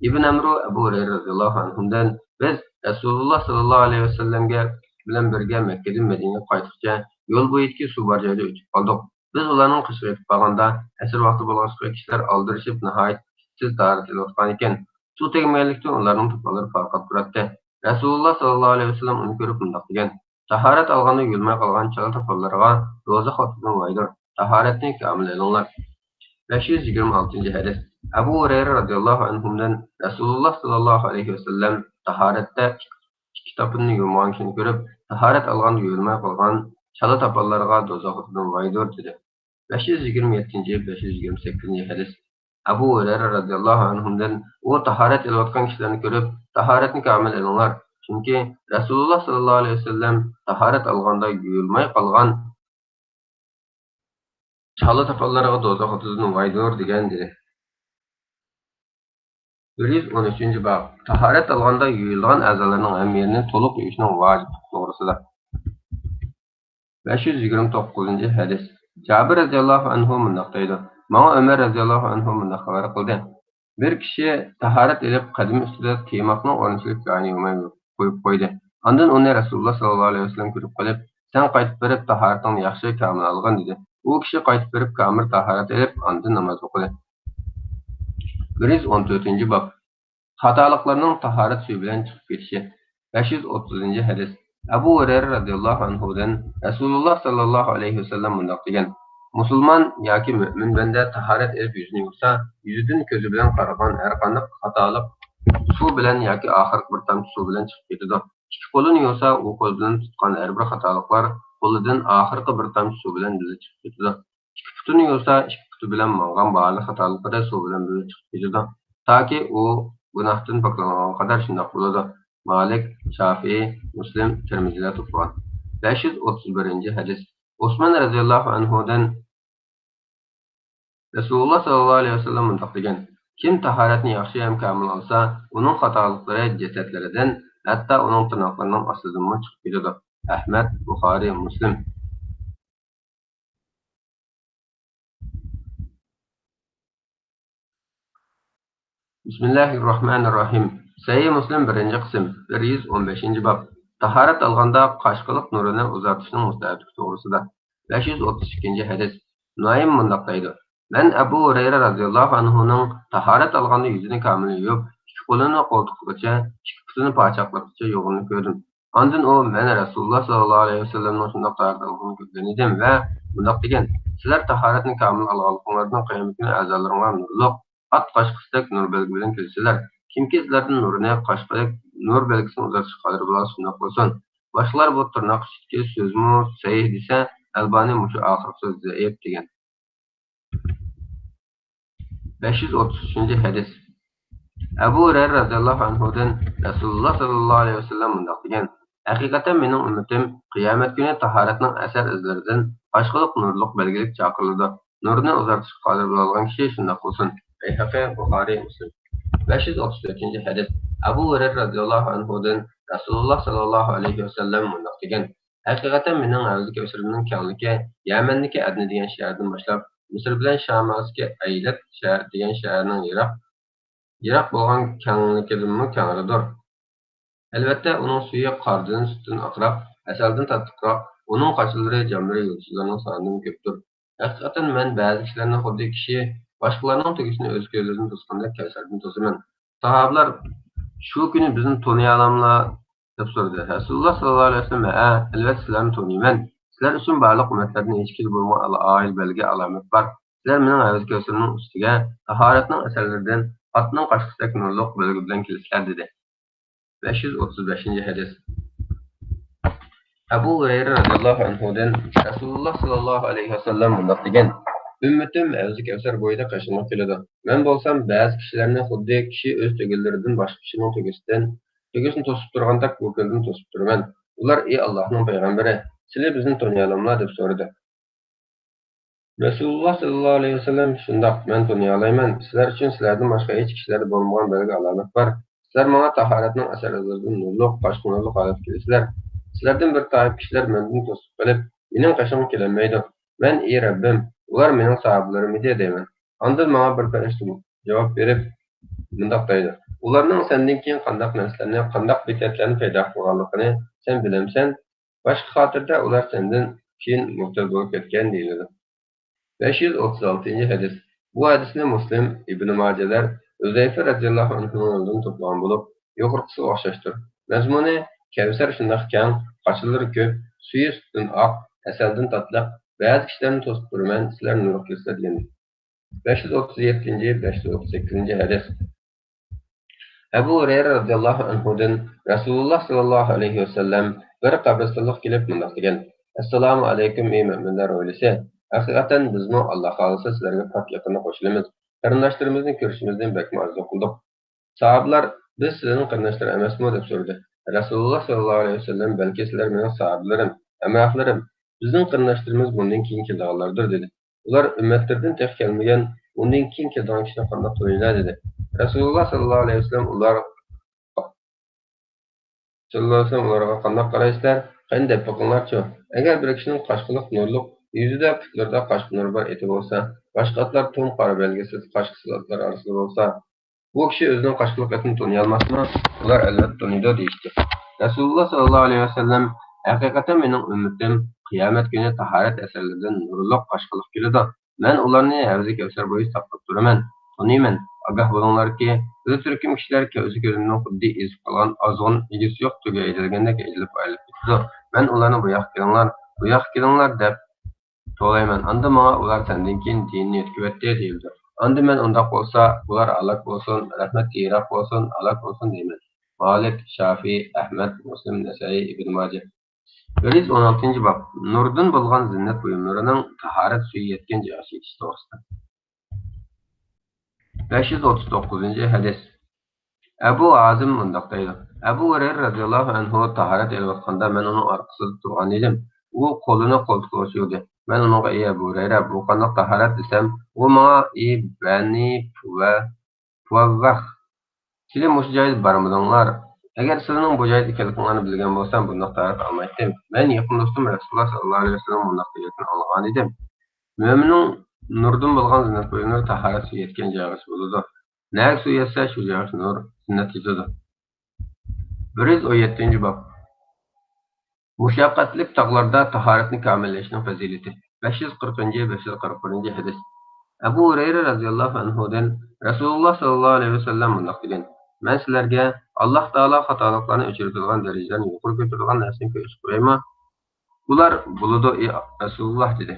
ئىبن ئەمرۇ ئەبۇ ھۇرەيرە رەزىياللاھۇ ئەنھۇدىن: بىز رەسۇلۇللا ساللاللاھۇ ئەلەيھى ۋەسەللەمگە بىلەن بىرگە مەككىدىن مەدىنىگە قايتقۇچە يول بويىدىكى سۇ بار جايدا ئۆتۈپ قالدۇق. بىز ئۇلارنىڭ قېشىغا يېتىپ بارغاندا، ئەسىر ۋاقتى بولغاچقا، كىشىلەر ئالدىرىشىپ ناھايىتى ئىپسىز تاھارەت ئېلىۋاتقانىكەن. سۇ تەگمىگەنلىكتىن ئۇلارنىڭ تاپانلىرى پارقاپ تۇراتتى. رەسۇلۇللا ساللاللاھۇ ئەلەيھى ۋەسەللەم ئۇنى كۆرۈپ مۇنداق دېگەن: تاھارەت ئالغاندا يۇيۇلماي قالغان چالا تاپانلارغا دوزاخ ئوتىدىن ۋايدۇر، تاھارەتنى كامىل ئېلىڭلار. بەش يۈز يىگىرمە ئالتىنچى ھەدىس. ئەبۇ ھۇرەيرە رەزىياللاھۇ ئەنھۇدىن رەسۇلۇللا ساللاللاھۇ ئەلەيھى ۋەسەللەم تاھارەتتە ئىككى تاپىنىنى يۇمىغان كىشىنى كۆرۈپ، تاھارەت ئالغاندا يۇيۇلماي قالغان چالا تاپانلارغا دوزاخ ئوتىدىن ۋايدۇر، دېدى. بەش يۈز يىگىرمە يەتتىنچى، بەش يۈز يىگىرمە سەككىزىنچى ھەدىس. ئەبۇ ھۇرەيرە رەزىياللاھۇ ئەنھۇدىن ئۇ تاھارەت ئېلىۋاتقان كىشىلەرنى كۆرۈپ، تاھارەتنى كامىل ئېلىڭلار، چۈنكى رەسۇلۇللا ساللاللاھۇ ئەلەيھى ۋەسەللەم تاھارەت ئالغاندا يۇيۇلماي قالغان چالا تاپانلارغا دوزاخ ئوتىدىن ۋايدۇر دېگەن، دېدى. بىر يۈز ئون ئۈچىنچى باب. تاھارەت ئالغاندا يۇيۇلىدىغان ئەزالارنىڭ ھەممە يېرىنى تولۇق يۇيۇشنىڭ ۋاجىپلىقى توغرىسىدا. بەش يۈز يىگىرمە توققۇزىنچى ھەدىس. جابىر رەزىياللاھۇ ئەنھۇ مۇنداق دەيدۇ: ماڭا ئۆمەر رەزىياللاھۇ ئەنھۇ مۇنداق خەۋەر قىلدى: بىر كىشى تاھارەت ئېلىپ، قەدىمى ئۈستىدە تىيماقنىڭ ئورنىتىلىش جايىنى يۇماي قويۇپ قويدى. ئاندىن ئۇنى رەسۇلۇللا ساللاللاھۇ ئەلەيھى ۋەسەللەم كۆرۈپ قېلىپ، سەن قايتىپ بېرىپ، تاھارىتىڭنى ياخشى كامىل ئالغىن، دېدى. ئۇ كىشى قايتىپ بېرىپ، كامىل تاھارەت ئېلىپ، ئاندىن ناماز ئوقۇدى. بىر يۈز ئون تۆتىنچى باب. خاتالىقلارنىڭ تاھارەت سۈيى بىلەن چىقىپ كېتىشى. بەش يۈز ئوتتۇزىنچى ھەدىس. ئەبۇ ھۇرەيرە رەزىياللاھۇ ئەنھۇدىن رەسۇلۇللا ساللاللاھۇ ئەلەيھى ۋەسەللەم مۇنداق دېگەن: مۇسۇلمان ياكى مۆمىن بەندە تاھارەت ئېلىپ يۈزىنى يۇسا، يۈزىدىن كۆزى بىلەن قارىغان ھەرقانداق خاتالىق سۇ بىلەن ياكى ئاخىرقى بىر تامچە سۇ بىلەن چىقىپ كېتىدۇ. ئىككى قولىنى يۇسا، ئۇ قول بىلەن تۇتقان ھەر بىر خاتالىقلار قولىدىن ئاخىرقى بىر تامچە سۇ بىلەن بىللە چىقىپ كېتىدۇ. ئىككى پۇتىنى يۇسا، ئىككى پۇتى بىلەن ماڭغان بارلىق خاتالىقلىرى سۇ بىلەن بىللە چىقىپ كېتىدۇ. تاكى ئۇ گۇناھتىن پاكلانغانغا قەدەر شۇنداق بولىدۇ. مالىك، شافىئى، مۇسلىم، تىرمىزىلەر توپلىغان. بەش يۈز ئوتتۇز بىرىنچى ھەدىس. ئوسمان رەزىياللاھۇ ئەنھۇدىن رەسۇلۇللا ساللاللاھۇ ئەلەيھى ۋەسەللەم مۇنداق دېگەن: كىم تاھارەتنى ياخشى ھەم كامىل ئالسا، ئۇنىڭ خاتالىقلىرى جەسەتلىرىدىن، ھەتتا ئۇنىڭ تىرناقلىرىنىڭ ئاستىدىنمۇ چىقىپ كېتىدۇ. ئەھمەد، بۇخارىي، مۇسلىم. بىسمىللاھىررەھمانىررەھىم. سەھىھ مۇسلىم، بىرىنچى قىسىم، بىر يۈز ئون بەشىنچى باب. تاھارەت ئالغاندا قاشقىلىق نۇرىنى ئۇزارتىشنىڭ مۇستەھەبلىكى توغرىسىدا. بەش يۈز ئوتتۇز ئىككىنچى ھەدىس. نۇئەيم مۇنداق دەيدۇ: مەن ئەبۇ ھۇرەيرە رەزىياللاھۇ ئەنھۇنىڭ تاھارەت ئالغاندا يۈزىنى كامىل يۇيۇپ، ئىككى قولىنى قولتۇقىغىچە، ئىككى پۇتىنى پاچاقلىرىغىچە يۇغىنىنى كۆردۈم. ئاندىن ئۇ: مەن رەسۇلۇللا ساللاللاھۇ ئەلەيھى ۋەسەللەمنىڭ شۇنداق تاھارەت ئالغىنىنى كۆرگەن ئىدىم ۋە مۇنداق دېگەن: سىلەر تاھارەتنى كامىل ئالغانلىقىڭلاردىن قىيامەت كۈنى ئەزالىرىڭلار نۇرلۇق، ئات قاشقىسىدەك نۇر بەلگە بىلەن كېلىسىلەر. كىمكى سىلەردىن نۇرىنى قاشقىدەك نۇر بەلگىسىنى ئۇزارتىشقا قادىر بولغان شۇنداق بولسۇن. باشقىلار بۇ تىرناق ئىچىدىكى سۆزمۇ سەھىھ دېسە، ئەلبانى مۇشۇ ئاخىرقى سۆز زەئىپ دېگەن. بەش يۈز ئوتتۇز ئۈچىنچى ھەدىس. ئەبۇ ھۇرەيرە رەزىياللاھۇ ئەنھۇدىن رەسۇلۇللا ساللاللاھۇ ئەلەيھى ۋەسەللەم مۇنداق دېگەن: ھەقىقەتەن مېنىڭ ئۈممىتىم قىيامەت كۈنى تاھارەتنىڭ ئەسەر ئىزلىرىدىن باشقىلىق نۇرلۇق بەلگىلىك چاقىرىلىدۇ. نۇرنى ئۇزارتىشقا قادىر بولالىغان كىشى شۇنداق قىلسۇن. بەيھەقى، بۇخارىي، مۇسلىم. بەش يۈز ئوتتۇز تۆتىنچى ھەدىس. ئەبۇ ھۇرەيرە رەزىياللاھۇ ئەنھۇدىن رەسۇلۇللا ساللاللاھۇ ئەلەيھى ۋەسەللەم مۇنداق دېگەن: ھەقىقەتەن مېنىڭ ھەۋزى كەۋسىرىمنىڭ كەڭلىكى يەمەندىكى ئەدنە دېگەن شەھەردىن باشلاپ، مىسىر بىلەن شام ئارىسىدىكى ئەيلەت شەھەر دېگەن شەھەرنىڭ يىراق، يىراق بولغان كەڭلىكىدىنمۇ كەڭرىدۇر. ئەلۋەتتە، ئۇنىڭ سۈيى قاردىن، سۈتتىن ئاقراق، ھەسەلدىن تاتلىقراق، ئۇنىڭ قاچىلىرى، جاملىرى يۇلتۇزلارنىڭ سانىدىنمۇ كۆپتۇر. ھەقىقەتەن، مەن بەزى كىشىلەرنى خۇددى كىشى باشقىلارنىڭ تۆگىسىنى ئۆز كۆزلىرىدىن توسقاندەك كەۋسەردىن توسىمەن. ساھابىلار: شۇ كۈنى بىزنى تونۇيالاملا؟ دەپ سورىدى. رەسۇلۇللا ساللاللاھۇ ئەلەيھى ۋەسەللەم: ھە، ئەلۋەتتە سىلەرنى تونۇيمەن. سىلەر ئۈچۈن بارلىق ئۈممەتلەردىن ھېچكىمدە بولمىغان ئالاھىدە بەلگە، ئالامەت بار. سىلەر مېنىڭ ھەۋزى كەۋسىرىمنىڭ ئۈستىگە تاھارەتنىڭ ئەسەرلىرىدىن ئاتنىڭ قاشقىسىدەك نۇرلۇق بەلگە بىلەن كېلىسىلەر، دېدى. بەش يۈز ئوتتۇز بەشىنچى ھەدىس. ئەبۇ ھۇرەيرە رەزىياللاھۇ ئەنھۇدىن رەسۇلۇللا ساللاللاھۇ ئەلەيھى ۋەسەللەم مۇنداق دېگەن: ئۈممىتىم ھەۋزى كەۋسەر بويىدا قېشىمغا كېلىدۇ. مەن بولسام بەزى كىشىلەرنى خۇددى كىشى ئۆز تۆگىلىرىدىن باشقا كىشىنىڭ تۆگىسىدىن، تۆگىسىنى توسۇپ تۇرغاندەك بۇ كۆلدىن توسۇپ تۇرىمەن. ئۇلار: ئى ئاللاھنىڭ پەيغەمبىرى، سىلى بىزنى تونۇيالاملا؟ دەپ سورىدى. رەسۇلۇللا ساللاللاھۇ ئەلەيھى ۋەسەللەم: شۇنداق، مەن تونۇيالايمەن. سىلەر ئۈچۈن سىلەردىن باشقا ھېچ كىشىلەردە بولمىغان بەلگە، ئالامەت بار. سىلەر ماڭا تاھارەتنىڭ ئەسەر ئىزلىرىدىن نۇرلۇق، قاشقا نۇرلۇق ھالەتتە كېلىسىلەر. سىلەردىن بىر تائىپە كىشىلەر مەندىن توسۇپ قېلىپ، مېنىڭ قېشىمغا كېلەلمەيدۇ. مەن: ئى رەببىم، ئۇلار مېنىڭ ساھابىلىرىم ئىدى، دەيمەن. ئاندىن ماڭا بىر پەرىشتە جاۋاب بېرىپ مۇنداق دەيدۇ: ئۇلارنىڭ سەندىن كېيىن قانداق نەرسىلەرنى، قانداق بىدئەتلەرنى پەيدا قىلغانلىقىنى سەن بىلەمسەن؟ باشقا خاتىرىدە ئۇلار سەندىن كېيىن مۇبتەدىل بولۇپ كەتكەن، دېيىلىدۇ. بەش يۈز ئوتتۇز ئالتىنچى ھەدىس. بۇ ھەدىسنى مۇسلىم، ئىبنى ماجەلەر ئۆزەيفە رەزىياللاھۇ ئەنھۇنىڭ يولىدىن توپلىغان بولۇپ، يۇقىرىقىسىغا ئوخشاشتۇر. مەزمۇنى: كەۋسەر شۇنداق كەڭ، قاچىلىرى كۆپ، سۈيى سۈتتىن ئاق، ھەسەلدىن تاتلىق، بەزى كىشىلەرنى توسۇپ تۇرىمەن، سىلەر نۇرلۇق كېلىسىلەر، دېگەن. بەش يۈز ئوتتۇز يەتتىنچى، بەش يۈز ئوتتۇز سەككىزىنچى ھەدىس. ئەبۇ ھۇرەيرە رەزىياللاھۇ ئەنھۇدىن رەسۇلۇللا ساللاللاھۇ ئەلەيھى ۋەسەللەم بىر قەبرىستانلىققا كېلىپ مۇنداق دېگەن: ئەسسالامۇ ئەلەيكۇم، ئى مۆمىنلەر ئائىلىسى! ھەقىقەتەن بىزمۇ، ئاللا خالىسا، سىلەرگە پاك يېقىنلىق قوشۇلىمىز. قېرىنداشلىرىمىزنى كۆرۈشىمىزنى بەكمۇ ئارزۇ قىلدۇق. ساھابىلار: بىز سىلەرنىڭ قېرىنداشلىرى ئەمەسمۇ؟ دەپ سورىدى. رەسۇلۇللا ساللاللاھۇ ئەلەيھى ۋەسەللەم: بەلكى سىلەر مېنىڭ ساھابىلىرىم، ھەمراھلىرىم، بىزنىڭ قېرىنداشلىرىمىز بۇندىن كېيىن كېلىدىغانلاردۇر، دېدى. ئۇلار: ئۈممەتلىرىدىن تېخى كەلمىگەن، ئۇندىن كېيىن كېلىدىغان كىشىنى قانداق تونۇيلا؟ دېدى. رەسۇلۇللا ساللاللاھۇ ئەلەيھى ۋەسەللەم ئۇلار، ساللاللاھۇ ئەلەيھى ۋەسەللەم ئۇلارغا: قانداق قارايسىلەر؟ قېنى دەپ بېقىڭلارچۇ، ئەگەر بىر كىشىنىڭ قاشقىلىق نۇرلۇق، يۈزىدە، پۇتلىرىدا قاشقا نۇر بار ئېتى بولسا، باشقا ئاتلار تۇم قارا بەلگىسىز، قاشقىسىز ئاتلار ئارىسىدا بولسا، بۇ كىشى ئۆزىنىڭ قاشقىلىق ئېتىنى تونۇيالماسمۇ؟ ئۇلار: ئەلۋەتتە تونۇيدۇ، دېيىشتى. رەسۇلۇللا ساللاللاھۇ ئەلەيھى ۋەسەللەم: ھەقىقەتەن مېنىڭ ئۈممىتىم قىيامەت كۈنى تاھارەت ئەسەرلىرىدىن نۇرلۇق قاشقىلىق كېلىدۇ. مەن ئۇلارنى ھەۋزى كەۋسەر بويىدا ساقلاپ تۇرىمەن، تونۇيمەن. ئاگاھ بولۇڭلاركى، ئۆز تۈركۈم كىشىلەر كەۋزى كۆزۈمنىڭ خۇددى ئېزىپ قالغان ئازغۇن ئىگىسى يوق تۆگە ھەيدەلگەندەك ھەيدىلىپ ئايرىلىپ كېتىدۇ. مەن ئۇلارنى بۇ ياققا كېلىڭلار، بۇ ياققا كېلىڭلار دەپ توۋلايمەن. ئاندىن ماڭا ئۇلار سەندىن كېيىن دىنىنى يۆتكىۋەتتى دېيىلىدۇ. ئاندىن مەن ئۇنداق بولسا، ئۇلار ھالاك بولسۇن، رەھمەتكە يىراق بولسۇن، ھالاك بولسۇن دەيمەن. مالىك، شافىئى، ئەھمەد، مۇسلىم، نەسائىي، ئىبن ماجە. بىر يۈز ئون ئالتىنچى باب. نۇردىن بولغان زىننەت بۇيۇملىرىنىڭ تاھارەت سۈيى يەتكەن جايغىچە ئېتىش توغرىسىدا. بەش يۈز ئوتتۇز توققۇزىنچى ھەدىس. ئەبۇ ھازىم مۇنداق دەيدۇ: ئەبۇ ھۇرەيرە رەزىياللاھۇ ئەنھۇ تاھارەت ئېلىۋاتقاندا مەن ئۇنىڭ ئارقىسىدا تۇرغان ئىدىم. ئۇ قولىنى قولتۇقىغا سۆيدى. مەن ئۇنىڭغا: ئى ئەبۇ ھۇرەيرە، بۇ قانداق تاھارەت؟ دېسەم، ئۇ ماڭا: ئى بەنى پۇۋە-، پۇۋەۋۋەخ، سىلى مۇشۇ جايدا بارمىدىڭلار؟ ئەگەر سىلىنىڭ بۇ جايدا ئىكەنلىكىڭلارنى بىلگەن بولسام، بۇنداق تاھارەت ئالمايتتىم. مەن يېقىن دوستۇم رەسۇلۇللا ساللاللاھۇ ئەلەيھى ۋەسەللەم مۇنداق دېگەنلىكىنى ئاڭلىغانىدىم. مۆمىننىڭ نۇردىن بولغان زىننەت بۇيۇملىرى تاھارەت سۈيى يەتكەن جايغىچە بولىدۇ. نەگە سۈيى يەتسە، شۇ جايغىچە نۇر، زىننەت يېتىدۇ. بىر يۈز ئون يەتتىنچى باب. مۇشەققەتلىك تاغلاردا تاھارەتنى كامىللەشنىڭ پەزىلىتى. بەش يۈز قىرىقىنچى، بەش يۈز قىرىق بىرىنچى ھەدىس. ئەبۇ ھۇرەيرە رەزىياللاھۇ ئەنھۇدىن رەسۇلۇللا ساللاللاھۇ ئەلەيھى ۋەسەللەم مۇنداق دېگەن: مەن سىلەرگە ئاللاھ تائالا خاتالىقلارنى ئۆچۈرۈۋېتىدىغان دەرىجىلەرنى يۇقىرى كۆتۈرىدىغان نەرسىنى كۆرسىتىپ قويايمۇ؟ ئۇلار: بولىدۇ، ئى رەسۇلۇللا، دېدى.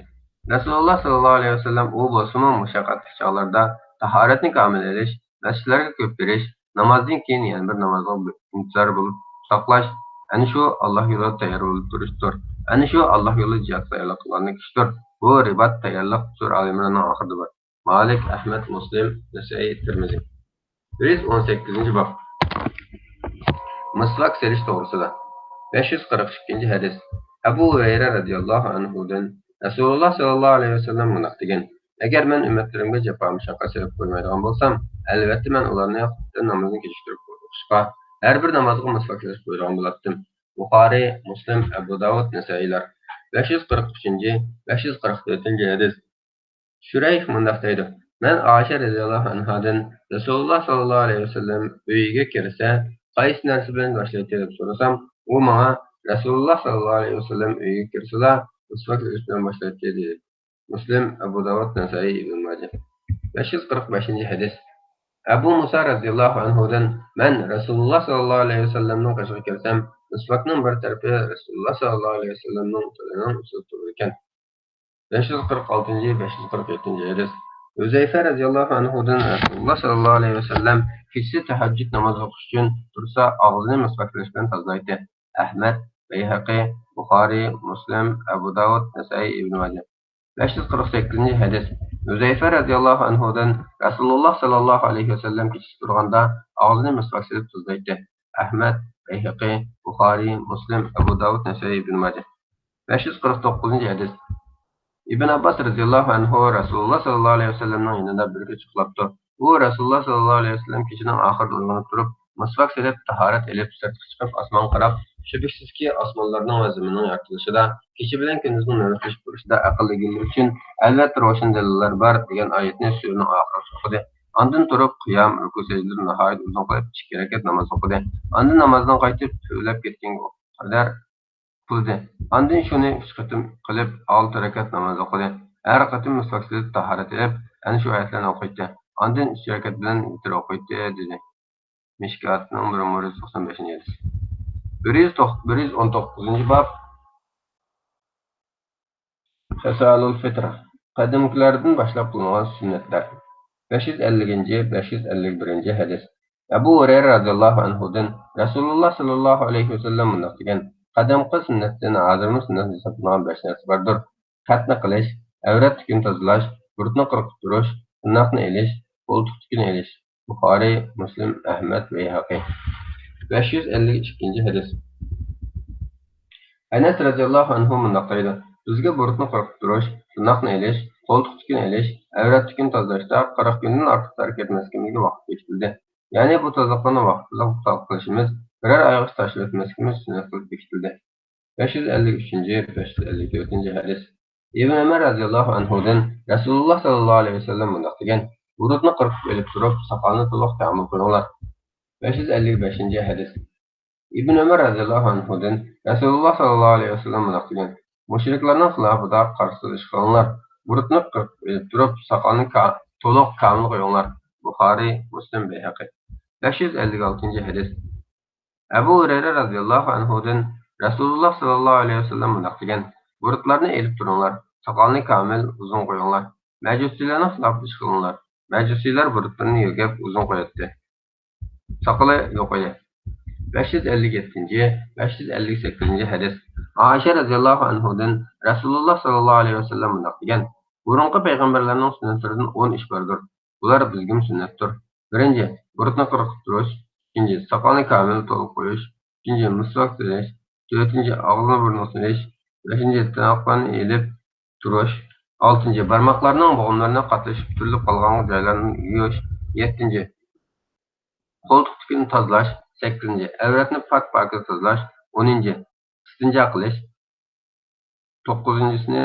رەسۇلۇللا ساللاللاھۇ ئەلەيھى ۋەسەللەم ئۇ بولسىمۇ مۇشەققەتلىك چاغلاردا تاھارەتنى كامىل ئېلىش، مەسچىتلەرگە كۆپ بېرىش، نامازدىن كېيىن يەنە بىر نامازغا ئىنتىزار بولۇپ ساقلاش، ئەنە شۇ ئاللاھ يولىدا تەييار بولۇپ تۇرۇشتۇر. ئەنە شۇ ئاللاھ يولىدا جىھادقا تەييارلىق قىلغان كىشىدۇر. بۇ رىبات تەييارلىق سۈرە ئال ئىمراننىڭ ئاخىرىدا بار. مالىك، ئەھمەد، مۇسلىم، نەسائىي، تىرمىزى. بىر يۈز ئون سەككىزىنچى باب. مىسۋاك سېلىش توغرىسىدا. بەش يۈز قىرىق ئىككىنچى ھەدىس. ئەبۇ ھۇرەيرە رەزىياللاھۇ ئەنھۇدىن رەسۇلۇللا ساللاللاھۇ ئەلەيھى ۋەسەللەم مۇنداق دېگەن: ئەگەر مەن ئۈممەتلىرىمگە جاپا مۇشەققەت سېلىپ قويمايدىغان بولسام، ئەلۋەتتە مەن ئۇلارنى خۇپتەن نامىزىنى كېچىكتۈرۈپ ئوقۇشقا، ھەر بىر نامازغا مىسۋاك سېلىپ قويىدىغان بولاتتىم. بۇخارىي، مۇسلىم، ئەبۇ داۋۇد، نەسائىيلار. بەش يۈز قىرىق ئۈچىنچى، بەش يۈز قىرىق تۆتىنچى ھەدىس. شۇرەيھ مۇنداق دەيدۇ: مەن ئائىشە رەزىياللاھۇ ئەنھادىن رەسۇلۇللا ساللاللاھۇ ئەلەيھى ۋەسەللەم ئۆيىگە كىرسە، قايسى نەرسە بىلەن باشلايتتى دەپ سورىسام، ئۇ ماڭا رەسۇلۇللا ساللاللاھۇ ئەلەيھى ۋەسەللەم ئۆيىگە كىرسىلا مىسۋاك سېلىش بىلەن باشلايتتى دېدى. مۇسلىم، ئەبۇ داۋۇد، نەسائىي، ئىبن ماجە. بەش يۈز قىرىق بەشىنچى ھەدىس. ئەبۇ مۇسا رەزىياللاھۇ ئەنھۇدىن مەن رەسۇلۇللا ساللاللاھۇ ئەلەيھى ۋەسەللەمنىڭ قېشىغا كىرسەم، مىسۋاكنىڭ بىر تەرىپى رەسۇلۇللا ساللاللاھۇ ئەلەيھى ۋەسەللەمنىڭ تىلىنىڭ ئۈستىدە تۇرىدىكەن. بەش يۈز قىرىق ئالتىنچى، بەش يۈز قىرىق يەتتىنچى ھەدىس. ھۈزەيفە رەزىياللاھۇ ئەنھۇدىن رەسۇلۇللا ساللاللاھۇ ئەلەيھى ۋەسەللەم كېچىسى تەھەججۇد نامازى ئوقۇش ئۈچۈن تۇرسا، ئاغزىنى مىسۋاك بىلەن تازىلايتتى. ئەھمەد، بەيھەقى، بۇخارىي، مۇسلىم، ئەبۇ داۋۇد، نەسائىي، ئىبن ماجە. بەش يۈز قىرىق سەككىزىنچى ھەدىس. ھۈزەيفە رەزىياللاھۇ ئەنھۇدىن رەسۇلۇللا ساللاللاھۇ ئەلەيھى ۋەسەللەم كېچىسى تۇرغاندا ئاغزىنى مىسۋاك سېلىپ تازىلايتتى. ئەھمەد، بەيھەقى، بۇخارىي، مۇسلىم، ئەبۇ داۋۇد، نەسائىي، ئىبن ماجە. بەش يۈز قىرىق توققۇزىنچى ھەدىس. ئىبن ئابباس رەزىياللاھۇ ئەنھۇ رەسۇلۇللا ساللاللاھۇ ئەلەيھى ۋەسەللەمنىڭ يېنىدا بىر كېچە ئۇخلاپتۇ. ئۇ رەسۇلۇللا ساللاللاھۇ ئەلەيھى ۋەسەللەم كېچىنىڭ ئاخىرىدا ئويغىنىپ تۇرۇپ، مىسۋاك سېلىپ، تاھارەت ئېلىپ، سىرتقا چىقىپ، ئاسمانغا قاراپ، شۈبھىسىزكى، ئاسمانلارنىڭ ۋە زېمىننىڭ يارىتىلىشىدا، كېچە بىلەن كۈندۈزنىڭ نۆۋەتلىشىپ تۇرۇشىدا ئەقىللىگەنلەر ئۈچۈن ئەلۋەتتە روشەن دەلىللەر بار دېگەن ئايەتنى سۈرىنىڭ ئاخىرىغىچە ئوقۇدى. ئاندىن تۇرۇپ، قىيام، رۇكۇ، سەجدىلىرىنى ناھايىتى ئۇزۇن قىلىپ، ئىككى رەكەت ناماز ئوقۇدى. ئاندىن نامازدىن قايتىپ، تۈۋلەپ كەتكەنگە قەدەر قىلدى. ئاندىن شۇنى ئۈچ قېتىم قىلىپ، ئالتە رەكەت ناماز ئوقۇدى. ھەر قېتىم مىسۋاك سېلىپ تاھارەت ئېلىپ، ئەنە شۇ ئايەتلەرنى ئوقۇيتتى. ئاندىن ئۈچ رەكەت بىلەن ۋىتىر ئوقۇيتتى، دېدى. مىشكاتنىڭ بىر مىڭ بىر يۈز توقسان بەشىنچى ھەدىس. بىر يۈز توق-، بىر يۈز ئون توققۇزىنچى باب. خىسالۇل فىتر. قەدىمكىلەردىن باشلاپ قىلىنغان سۈننەتلەر. بەش يۈز ئەللىكىنچى، بەش يۈز ئەللىك بىرىنچى ھەدىس. ئەبۇ ھۇرەيرە رەزىياللاھۇ ئەنھۇدىن رەسۇلۇللا ساللاللاھۇ ئەلەيھى ۋەسەللەم مۇنداق دېگەن: قەدىمكى سۈننەتتىن ھازىرمۇ سۈننەت ھېسابلانغان بەش نەرسە باردۇر. خەتنە قىلىش، ئەۋرەت تۈكىنى تازىلاش، بۇرۇتنى قىرقىپ تۇرۇش، تىرناقنى ئېلىش، قولتۇق تۈكىنى ئېلىش. بۇخارىي، مۇسلىم، ئەھمەد، بەيھەقى. بەش يۈز ئەللىك ئىككىنچى ھەدىس. ئەنەس رەزىياللاھۇ ئەنھۇ مۇنداق دەيدۇ: بىزگە بۇرۇتنى قىرقىپ تۇرۇش، تىرناقنى ئېلىش، قولتۇق تۈكىنى ئېلىش، ئەۋرەت تۈكىنى تازىلاشتا قىرىق كۈندىن ئارتۇق تەرك ئەتمەسلىكىمىزگە ۋاقىت بېكىتىلدى. يەنى بۇ تازىلىقلارنى ۋاقىتلىق قىلىشىمىز، بىرەر ئايغىچە تاشلىۋەتمەسلىكىمىز سۈننەت قىلىپ بېكىتىلدى. بەش يۈز ئەللىك ئۈچىنچى، بەش يۈز ئەللىك تۆتىنچى ھەدىس. ئىبن ئۆمەر رەزىياللاھۇ ئەنھۇدىن رەسۇلۇللا ساللاللاھۇ ئەلەيھى ۋەسەللەم مۇنداق دېگەن: بۇرۇتنى قىرقىپ ئېلىپ تۇرۇپ، ساقالنى تولۇق كامىل قويۇڭلار. بەش يۈز ئەللىك بەشىنچى ھەدىس. ئىبن ئۆمەر رەزىياللاھۇ ئەنھۇدىن رەسۇلۇللا ساللاللاھۇ ئەلەيھى ۋەسەللەم مۇنداق دېگەن: مۇشرىكلارنىڭ خىلاپىدا قارشىلىشىش قىلىڭلار. بۇرۇتنى قىرقىپ ئېلىپ تۇرۇپ، ساقالنى كا-، تولۇق كامىل قويۇڭلار. بۇخارىي، مۇسلىم، بەيھەقى. بەش يۈز ئەللىك ئالتىنچى ھەدىس. ئەبۇ ھۇرەيرە رەزىياللاھۇ ئەنھۇدىن رەسۇلۇللا ساللاللاھۇ ئەلەيھى ۋەسەللەم مۇنداق دېگەن: بۇرۇتلارنى ئېلىپ تۇرۇڭلار، ساقالنى كامىل ئۇزۇن قويۇڭلار. مەجۇسىيلارنىڭ خىلاپىدىشى قىلىڭلار. مەجۇسىيلار بۇرۇتلىرىنى يۆگەپ ئۇزۇن قوياتتى. ساقىلى يوق ئىدى. بەش يۈز ئەللىك يەتتىنچى، بەش يۈز ئەللىك سەككىزىنچى ھەدىس. ئائىشە رەزىياللاھۇ ئەنھۇدىن رەسۇلۇللا ساللاللاھۇ ئەلەيھى ۋەسەللەم مۇنداق دېگەن: بۇرۇنقى پەيغەمبەرلەرنىڭ سۈننەتلىرىدىن ئون ئىش باردۇر. بۇلار بىزگىمۇ سۈننەتتۇر. بىرىنچى، بۇرۇتنى قىرىق قىلىپ تۇرۇش. ئىككىنچى، ساقالنى كامىل تولۇق قويۇش. ئۈچىنچى، مىسۋاك سېلىش. تۆتىنچى، ئاغزىنى بۇرنىنى سېلىش. بەشىنچى، تىرناقلارنى ئېلىپ تۇرۇش. ئالتىنچى، بارماقلارنىڭ بوغۇملىرىنى قاتلىشىپ تۈرۈلۈپ قالغان جايلارنى يۇيۇش. يەتتىنچى، قولتۇقتىكىنى تازىلاش. سەككىزىنچى، ئەۋرەتنى پاك پاكىز تازىلاش. ئونىنچى، ئىستىنجا قىلىش. توققۇزىنچىسىنى،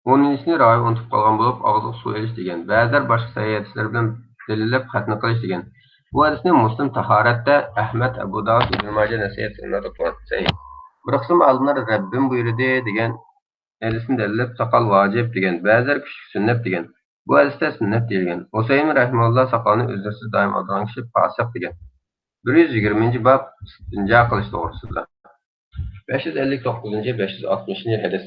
ئونىنچىسىنى راۋى ئۇنتۇپ قالغان بولۇپ، ئاغزىغا سۇ ئېلىش دېگەن. بەزىلەر باشقا سەھىھ ھەدىسلەر بىلەن دەلىللەپ خەتنە قىلىش دېگەن. بۇ ھەدىسنى مۇسلىم تاھارەتتە، ئەھمەد، ئەبۇ داۋۇد، ئىبن ماجە، نەسائىي سەنەدتە توپلىغان. سەھىھ. بىر قىسىم ئالىملار رەببىم بۇيرۇدى دېگەن ھەدىسنى دەلىللەپ، ساقال ۋاجىپ دېگەن، بەزىلەر كۈچلۈك سۈننەت دېگەن. بۇ ھەدىستە سۈننەت دېيىلگەن. ئۇسەيمىن رەھىمەھۇللا ساقالنى ئۈزلۈكسىز دائىم ئالىدىغان كىشى پاسىق دېگەن. بىر يۈز يىگىرمىنچى باب، ئىستىنجا قىلىش توغرىسىدا. بەش يۈز ئەللىك توققۇزىنچى، بەش يۈز ئاتمىشىنچى ھەدىس.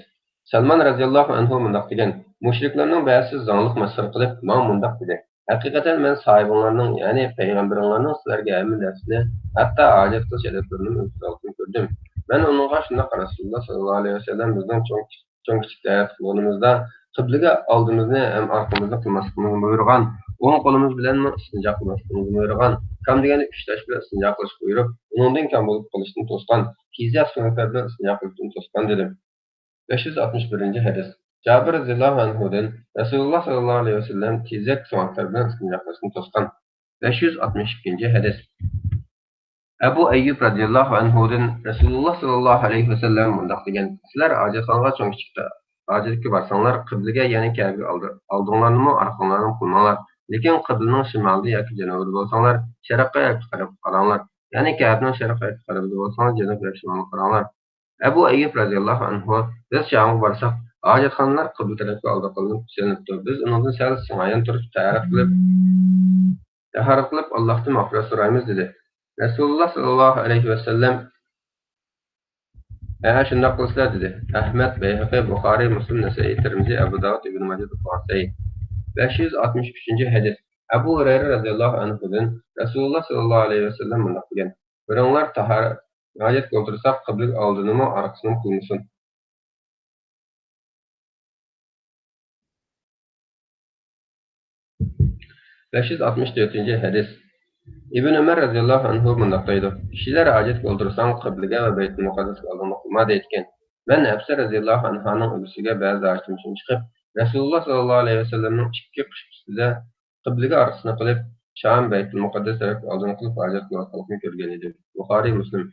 سەلمان رەزىياللاھۇ ئەنھۇ مۇنداق دېگەن: مۇشرىكلارنىڭ بەزىسى زاڭلىق مەسخىرە قىلىپ، ماڭا مۇنداق دېدى: ھەقىقەتەن مەن ساھىبىڭلارنىڭ، يەنى پەيغەمبىرىڭلارنىڭ سىلەرگە ھەممە نەرسىنى، ھەتتا ھاجەت قىلىش ئەدەپلىرىنىمۇ ئۆگىتىدىغانلىقىنى كۆردۈم. مەن ئۇنىڭغا شۇنداق رەسۇلۇللا ساللاللاھۇ ئەلەيھى ۋەسەللەم بىزنىڭ چوڭ، چوڭ كىچىك تەرەت قىلغىنىمىزدا قىبلىگە ئالدىمىزنى ھەم ئارقىمىزنى قىلماسلىقىمىزنى بۇيرۇغان، ئوڭ قولىمىز بىلەنمۇ ئىستىنجا قىلماسلىقىمىزنى بۇيرۇغان، كام دېگەندە ئۈچ تاش بىلەن ئىستىنجا قىلىشقا بۇيرۇپ، ئۇنىڭدىن كام بولۇپ قېلىشتىن توسقان، تېزەك سۆڭەكلەر بىلەن ئىستىنجا قىلىشتىن توسقان دېدى. بەش يۈز ئاتمىش بىرىنچى ھەدىس. جابىر رەزىياللاھۇ ئەنھۇدىن رەسۇلۇللا ساللاللاھۇ ئەلەيھى ۋەسەللەم تېزەك سۆڭەكلەر بىلەن ئىستىنجا قىلىشتىن توسقان. بەش يۈز ئاتمىش ئىككىنچى ھەدىس. ئەبۇ ئەييۇب رەزىياللاھۇ ئەنھۇدىن رەسۇلۇللا ساللاللاھۇ ئەلەيھى ۋەسەللەم مۇنداق دېگەن: سىلەر ھاجەتخانىغا چوڭ كىچىكتە ھاجەتكە بارساڭلار، قىبلىگە، يەنى كەبىگە ئالدى-، ئالدىڭلارنىمۇ، ئارقاڭلارنىمۇ قىلماڭلار. لېكىن قىبلىنىڭ شىمالىدا ياكى جەنۇبىدا بولساڭلار، شەرققە ياكى غەربكە قاراڭلار. يەنى كەبىنىڭ شەرققە ياكى غەربىدە بولساڭلار، جەنۇب ياكى شىمالغا قاراڭلار. ئەبۇ ئەييۇب رەزىياللاھۇ ئەنھۇ: بىز شامغا بارساق، ھاجەتخانىلار قىبلە تەرەپكە ئالدى قىلىنىپ سېلىنىپتۇ. بىز ئۇنىڭدىن سەل سىڭايان تۇرۇپ تەھارەت قىلىپ، تەھارەت قىلىپ، ئاللاھتىن مەغپىرەت سورايمىز، دېدى. رەسۇلۇللا ساللاللاھۇ ئەلەيھى ۋەسەللەم: ھە، شۇنداق قىلىسىلەر، دېدى. ئەھمەد، بەيھەقى، بۇخارىي، مۇسلىم، نەسەئىي، تىرمىزى، ئەبۇ داۋۇد، ئىبن ماجە توپلىغان سەھىھ. بەش يۈز ئاتمىش ئۈچىنچى ھەدىس. ئەبۇ ھۇرەيرە رەزىياللاھۇ ئەنھۇدىن رەسۇلۇللا ساللاللاھۇ ئەلەيھى ۋەسەللەم مۇنداق دېگەن: بىرىڭلار تاھارەت، ھاجەتكە ئولتۇرسا، قىبلىگە ئالدىنىمۇ، ئارقىسىنىمۇ قىلمىسۇن. بەش يۈز ئاتمىش تۆتىنچى ھەدىس. ئىبن ئۆمەر رەزىياللاھۇ ئەنھۇ مۇنداق دەيدۇ: كىشىلەر ھاجەتكە ئولتۇرساڭ، قىبلىگە ۋە بەيتۇل مۇقەددەسكە ئالدىڭنى قىلما، دەيدىكەن. مەن ھەپسە رەزىياللاھۇ ئەنھانىڭ ئۆگزىسىگە بەزى ھاجىتىم ئۈچۈن چىقىپ، رەسۇلۇللا ساللاللاھۇ ئەلەيھى ۋەسەللەمنىڭ ئىككى قىش ئۈستىدە قىبلىگە ئارقىسىنى قىلىپ، شام، بەيتۇل مۇقەددەس تەرەپكە ئالدىنى قىلىپ ھاجەت قىلىۋاتقانلىقىنى كۆرگەن ئىدىم. بۇخارىي، مۇسلىم.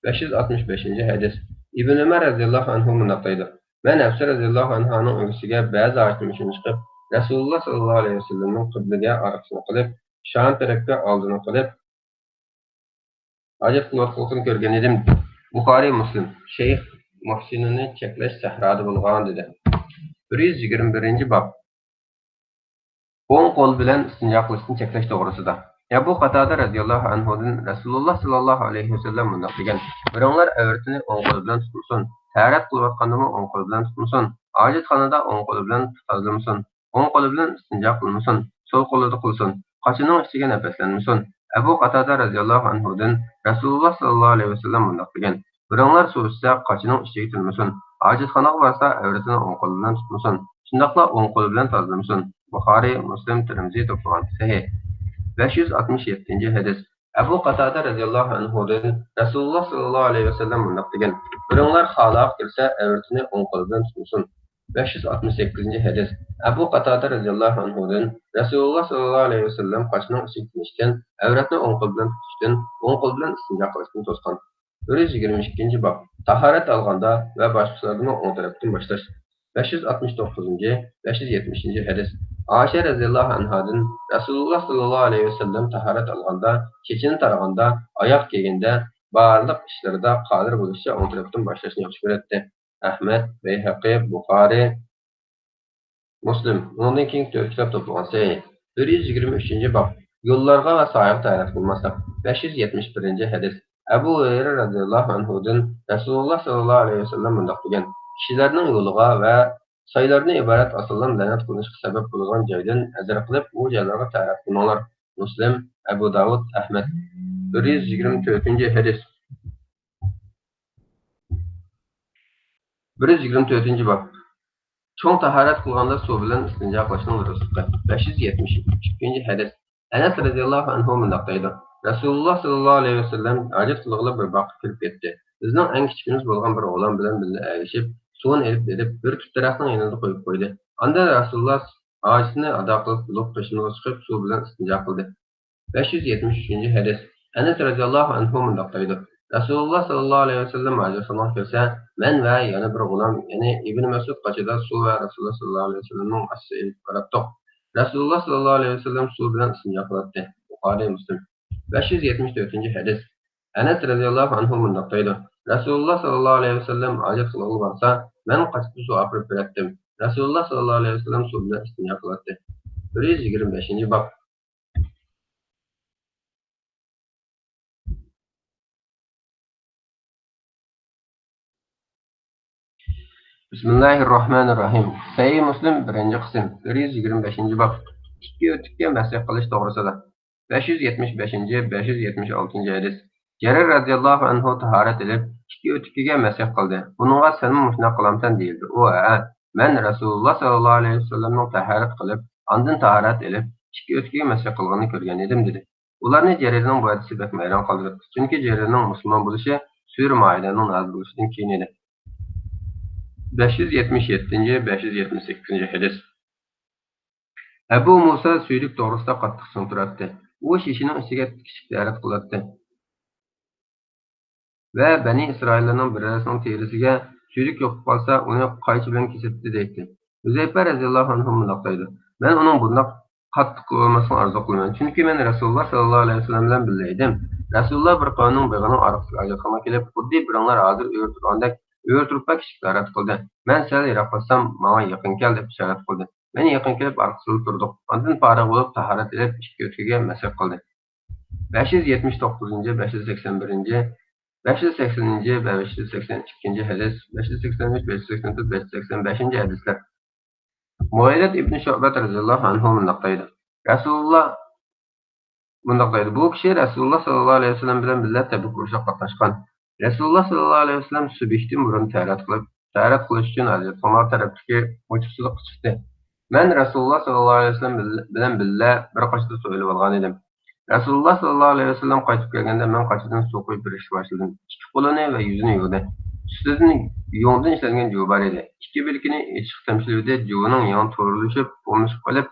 بەش يۈز ئاتمىش بەشىنچى ھەدىس. ئىبن ئۆمەر رەزىياللاھۇ ئەنھۇ مۇنداق دەيدۇ: مەن ھەپسە رەزىياللاھۇ ئەنھانىڭ ئۆگزىسىگە بەزى ھاجىتىم ئۈچۈن چىقىپ، رەسۇلۇللا ساللاللاھۇ ئەلەيھى ۋەسەللەمنىڭ قىبلىگە ئارقىسىنى قىلىپ، شام تەرەپكە ئالدىنى قىلىپ، ھاجەت قىلىۋاتقانلىقىنى كۆرگەن ئىدىم. بۇخارىي، مۇسلىم. شەيخ مۇھسىننى چەكلەش سەھرادا بولغان، دېدى. بىر يۈز يىگىرمە بىرىنچى باب. ئوڭ قول بىلەن ئىستىنجا قىلىشتىن چەكلەش توغرىسىدا. ئەبۇ قاتادە رەزىياللاھۇ ئەنھۇدىن رەسۇلۇللا ساللاللاھۇ ئەلەيھى ۋەسەللەم مۇنداق دېگەن: بىرىڭلار ئەۋرىتىنى ئوڭ قولى بىلەن تۇتمىسۇن، تەھارەت قىلىۋاتقاندىمۇ ئوڭ قولى بىلەن تۇتمىسۇن، ھاجەتخانىدا ئوڭ قولى بىلەن تازىلىمىسۇن، ئوڭ قولى بىلەن ئىستىنجا قىلمىسۇن، سول قولىدا قىلسۇن، قاچىنىڭ ئىچىگە نەپەسلەنمىسۇن. ئەبۇ قاتادە رەزىياللاھۇ ئەنھۇدىن رەسۇلۇللا ساللاللاھۇ ئەلەيھى ۋەسەللەم مۇنداق دېگەن: بىرىڭلار سۇ ئىچسە، قاچىنىڭ ئىچىگە تىنمىسۇن، ھاجەتخانىغا بارسا، ئەۋرىتىنى ئوڭ قولى بىلەن تۇتمىسۇن، شۇنداقلا ئوڭ قولى بىلەن تازىلىمىسۇن. بۇخارىي، مۇسلىم، تىرمىزى توپلىغان. سەھىھ. بەش يۈز ئاتمىش يەتتىنچى ھەدىس. ئەبۇ قاتادە رەزىياللاھۇ ئەنھۇدىن رەسۇلۇللا ساللاللاھۇ ئەلەيھى ۋەسەللەم مۇنداق دېگەن: بىرىڭلار خالاغا كىرسە، ئەۋرىتىنى ئوڭ قولى بىلەن تۇتمىسۇن. بەش يۈز ئاتمىش سەككىزىنچى ھەدىس. ئەبۇ قاتادە رەزىياللاھۇ ئەنھۇدىن رەسۇلۇللا ساللاللاھۇ ئەلەيھى ۋەسەللەم قاچىنىڭ ئىچىگە تىنىشتىن، ئەۋرەتنى ئوڭ قول بىلەن تۇتۇشتىن، ئوڭ قول بىلەن ئىستىنجا قىلىشتىن توسقان. بىر يۈز يىگىرمە ئىككىنچى باب. تاھارەت ئالغاندا ۋە باشقىلارنىمۇ ئوڭ تەرەپتىن باشلاش. بەش يۈز ئاتمىش توققۇزىنچى، بەش يۈز يەتمىشىنچى ھەدىس. ئائىشە رەزىياللاھۇ ئەنھادىن رەسۇلۇللا ساللاللاھۇ ئەلەيھى ۋەسەللەم تاھارەت ئالغاندا، چېچىنى تارىغاندا، ئاياغ كىيگەندە، بارلىق ئىشلىرىدا قادىر بولۇشىچە ئوڭ تەرەپتىن باشلاشنى ياخشى كۆرەتتى. ئەھمەد، بەيھەقى، بۇخارىي، مۇسلىم. ئۇنىڭدىن كېيىن تۆت كىتاب توپلىغان سەھىھ. بىر يۈز يىگىرمە ئۈچىنچى باب. يوللارغا ۋە ساياھەتكە تەھارەت قىلماسلىق. بەش يۈز يەتمىش بىرىنچى ھەدىس. ئەبۇ ھۇرەيرە رەزىياللاھۇ ئەنھۇدىن رەسۇلۇللا ساللاللاھۇ ئەلەيھى ۋەسەللەم مۇنداق دېگەن: كىشىلەرنىڭ يولىغا ۋە سايلارنى ئىبارەت ئاسانلا لەنەت قىلىنىشقا سەۋەب بولىدىغان جايدىن ھەزەر قىلىپ، ئۇ جايلارغا تەھارەت قىلماڭلار. مۇسلىم، ئەبۇ داۋۇد، ئەھمەد. بىر يۈز يىگىرمە تۆتىنچى ھەدىس. بىر يۈز يىگىرمە تۆتىنچى باب. چوڭ تاھارەت قىلغاندا سۇ بىلەن ئىستىنجا قىلىشنىڭ دۇرۇسلۇقى. بەش يۈز يەتمىش ئىككىنچى ھەدىس. ئەنەس رەزىياللاھۇ ئەنھۇ مۇنداق دەيدۇ: رەسۇلۇللا ساللاللاھۇ ئەلەيھى ۋەسەللەم ھاجەت قىلغىلى بىر باغقا كىرىپ كەتتى. بىزنىڭ ئەڭ كىچىكىمىز بولغان بىر غۇلام بىلەن بىللە ئەگىشىپ، سۇنى ئېلىپ بېرىپ، بىر تۈپ دەرەخنىڭ يېنىدا قويۇپ قويدى. ئاندىن رەسۇلۇللا ھاجىتىنى ئادا قىلىپ بولۇپ، قېشىمىزغا چىقىپ، سۇ بىلەن ئىستىنجا قىلدى. بەش يۈز يەتمىش ئۈچىنچى ھەدىس. ئەنەس رەزىياللاھۇ ئەنھۇ مۇنداق دەيدۇ: رەسۇلۇللا ساللاللاھۇ ئەلەيھى ۋەسەللەم ھاجەتخانىغا كىرسە، مەن ۋە يەنە بىر غۇلام، يەنى ئىبنى مەسئۇد قاچىدا سۇ ۋە رەسۇلۇللا ساللاللاھۇ ئەلەيھى ۋەسەللەمنىڭ ئاستىغا ئېلىپ باراتتۇق. رەسۇلۇللا ساللاللاھۇ ئەلەيھى ۋەسەللەم سۇ بىلەن ئىستىنجا قىلاتتى. بۇخارىي، مۇسلىم. بەش يۈز يەتمىش تۆتىنچى ھەدىس. ئەنەس رەزىياللاھۇ ئەنھۇ مۇنداق دەيدۇ: رەسۇلۇللا ساللاللاھۇ ئەلەيھى ۋەسەللەم ھاجەت قىلغىلى بارسا، مەن قاچىدا سۇ ئاپىرىپ بېرەتتىم. رەسۇلۇللا ساللاللاھۇ ئەلەيھى ۋەسەللەم سۇ بىلەن ئىستىنجا قىلاتتى. بىر يۈز يىگىرمە بەشىنچى باب. بىسمىللاھىررەھمانىررەھىم. سەھىھ مۇسلىم، بىرىنچى قىسىم، بىر يۈز يىگىرمە بەشىنچى باب. ئىككى ئۆتۈككە مەسىھ قىلىش توغرىسىدا. بەش يۈز يەتمىش بەشىنچى، بەش يۈز يەتمىش ئالتىنچى ھەدىس. جەرىر رەزىياللاھۇ ئەنھۇ تاھارەت ئېلىپ، ئىككى ئۆتۈكىگە مەسىھ قىلدى. بۇنىڭغا سەنمۇ مۇشۇنداق قىلامسەن دېيىلدى. ئۇ، ھەئە، مەن رەسۇلۇللا ساللاللاھۇ ئەلەيھى ۋەسەللەمنىڭ تاھارەت قىلىپ، ئاندىن تاھارەت ئېلىپ، ئىككى ئۆتۈكىگە مەسىھ قىلغىنىنى كۆرگەن ئىدىم، دېدى. ئۇلارنى جەرىرنىڭ بۇ ھەدىسى بەك ھەيران قالدۇرۇپتۇ، چۈنكى جەرىرنىڭ مۇسۇلمان بولۇشى سۈرە مائىدەنىڭ نازىل بولۇشىدىن كېيىن ئىدى. بەش يۈز يەتمىش يەتتىنچى، بەش يۈز يەتمىش سەككىزىنچى ھەدىس. ئەبۇ مۇسا سۈيدۈك توغرىسىدا قاتتىق چىڭ تۇراتتى. ئۇ شېشىنىڭ ئىچىگە تىكىشىپ تىجارەت قىلاتتى ۋە بەنى ئىسرائىللارنىڭ بىرەرسىنىڭ تېرىسىگە سۈيدۈك يۇقۇپ قالسا، ئۇنى قايچى بىلەن كېسەتتى دەيتتى. ھۈزەيپە رەزىياللاھۇ ئەنھۇ مۇنداق دەيدۇ: مەن ئۇنىڭ بۇنداق قاتتىق قىلىۋالماسلىقىنى ئارزۇ قىلىمەن، چۈنكى مەن رەسۇلۇللا ساللاللاھۇ ئەلەيھى ۋەسەللەم بىلەن بىللە ئىدىم. رەسۇلۇللا بىر قەۋمنىڭ بېغىنىڭ ئارقىسىدىكى ھاجەتخانىغا كېلىپ، خۇددى بىرىڭلار ھازىر ئۆرە تۇرغاندەك ئۆرە تۇرۇپلا كىچىك تاھارەت قىلدى. مەن سەل يىراقلاشسام، ماڭا يېقىن كەل دەپ ئىشارەت قىلدى. مەن يېقىن كېلىپ ئارقىسىدا تۇردۇق. ئاندىن پارىغ بولۇپ تاھارەت ئېلىپ، ئىككى ئۆتۈكىگە مەسىھ قىلدى. بەش يۈز يەتمىش توققۇزىنچى، بەش يۈز سەكسەن بىرىنچى، بەش يۈز سەكسەنىنچى، بەش يۈز سەكسەن ئىككىنچى ھەدىس، بەش يۈز سەكسەن ئۈچ، بەش يۈز سەكسەن تۆت، بەش يۈز سەكسەن بەشىنچى ھەدىسلەر. مۇغىرەت ئىبنى شۇئبەت رەزىياللاھۇ ئەنھۇ مۇنداق دەيدۇ. رەسۇلۇللا مۇنداق دەيدۇ. بۇ كىشى رەسۇلۇللا ساللاللاھۇ ئەلەيھى ۋەسەللەم بىلەن بىللە تەبۈك ئۇرۇشىغا قاتناشقان. رەسۇلۇللا ساللاللاھۇ ئەلەيھى ۋەسەللەم سۈبھىدىن بۇرۇن تەھارەت قىلىپ، تەھارەت قىلىش ئۈچۈن ھاجەتخانا تەرەپتىكى ئوچۇقسىزلىققا چىقتى. مەن رەسۇلۇللا ساللاللاھۇ ئەلەيھى ۋەسەللەم بىللە، بىلەن بىللە بىر قاچىدا سۇ ئېلىۋالغان ئىدىم. رەسۇلۇللا ساللاللاھۇ ئەلەيھى ۋەسەللەم قايتىپ كەلگەندە، مەن قاچىدىن سۇ قۇيۇپ بېرىشكە باشلىدىم. ئىككى قولىنى ۋە يۈزىنى يۇدى. ئۈستىدىن، يۇڭدىن ئىشلەنگەن جۇۋا بار ئىدى. ئىككى بىلىكىنى ئېچىشقا تەمشىلىۋىدى، جۇۋىنىڭ يېڭى تورلىشىپ، پوملىشىپ قېلىپ،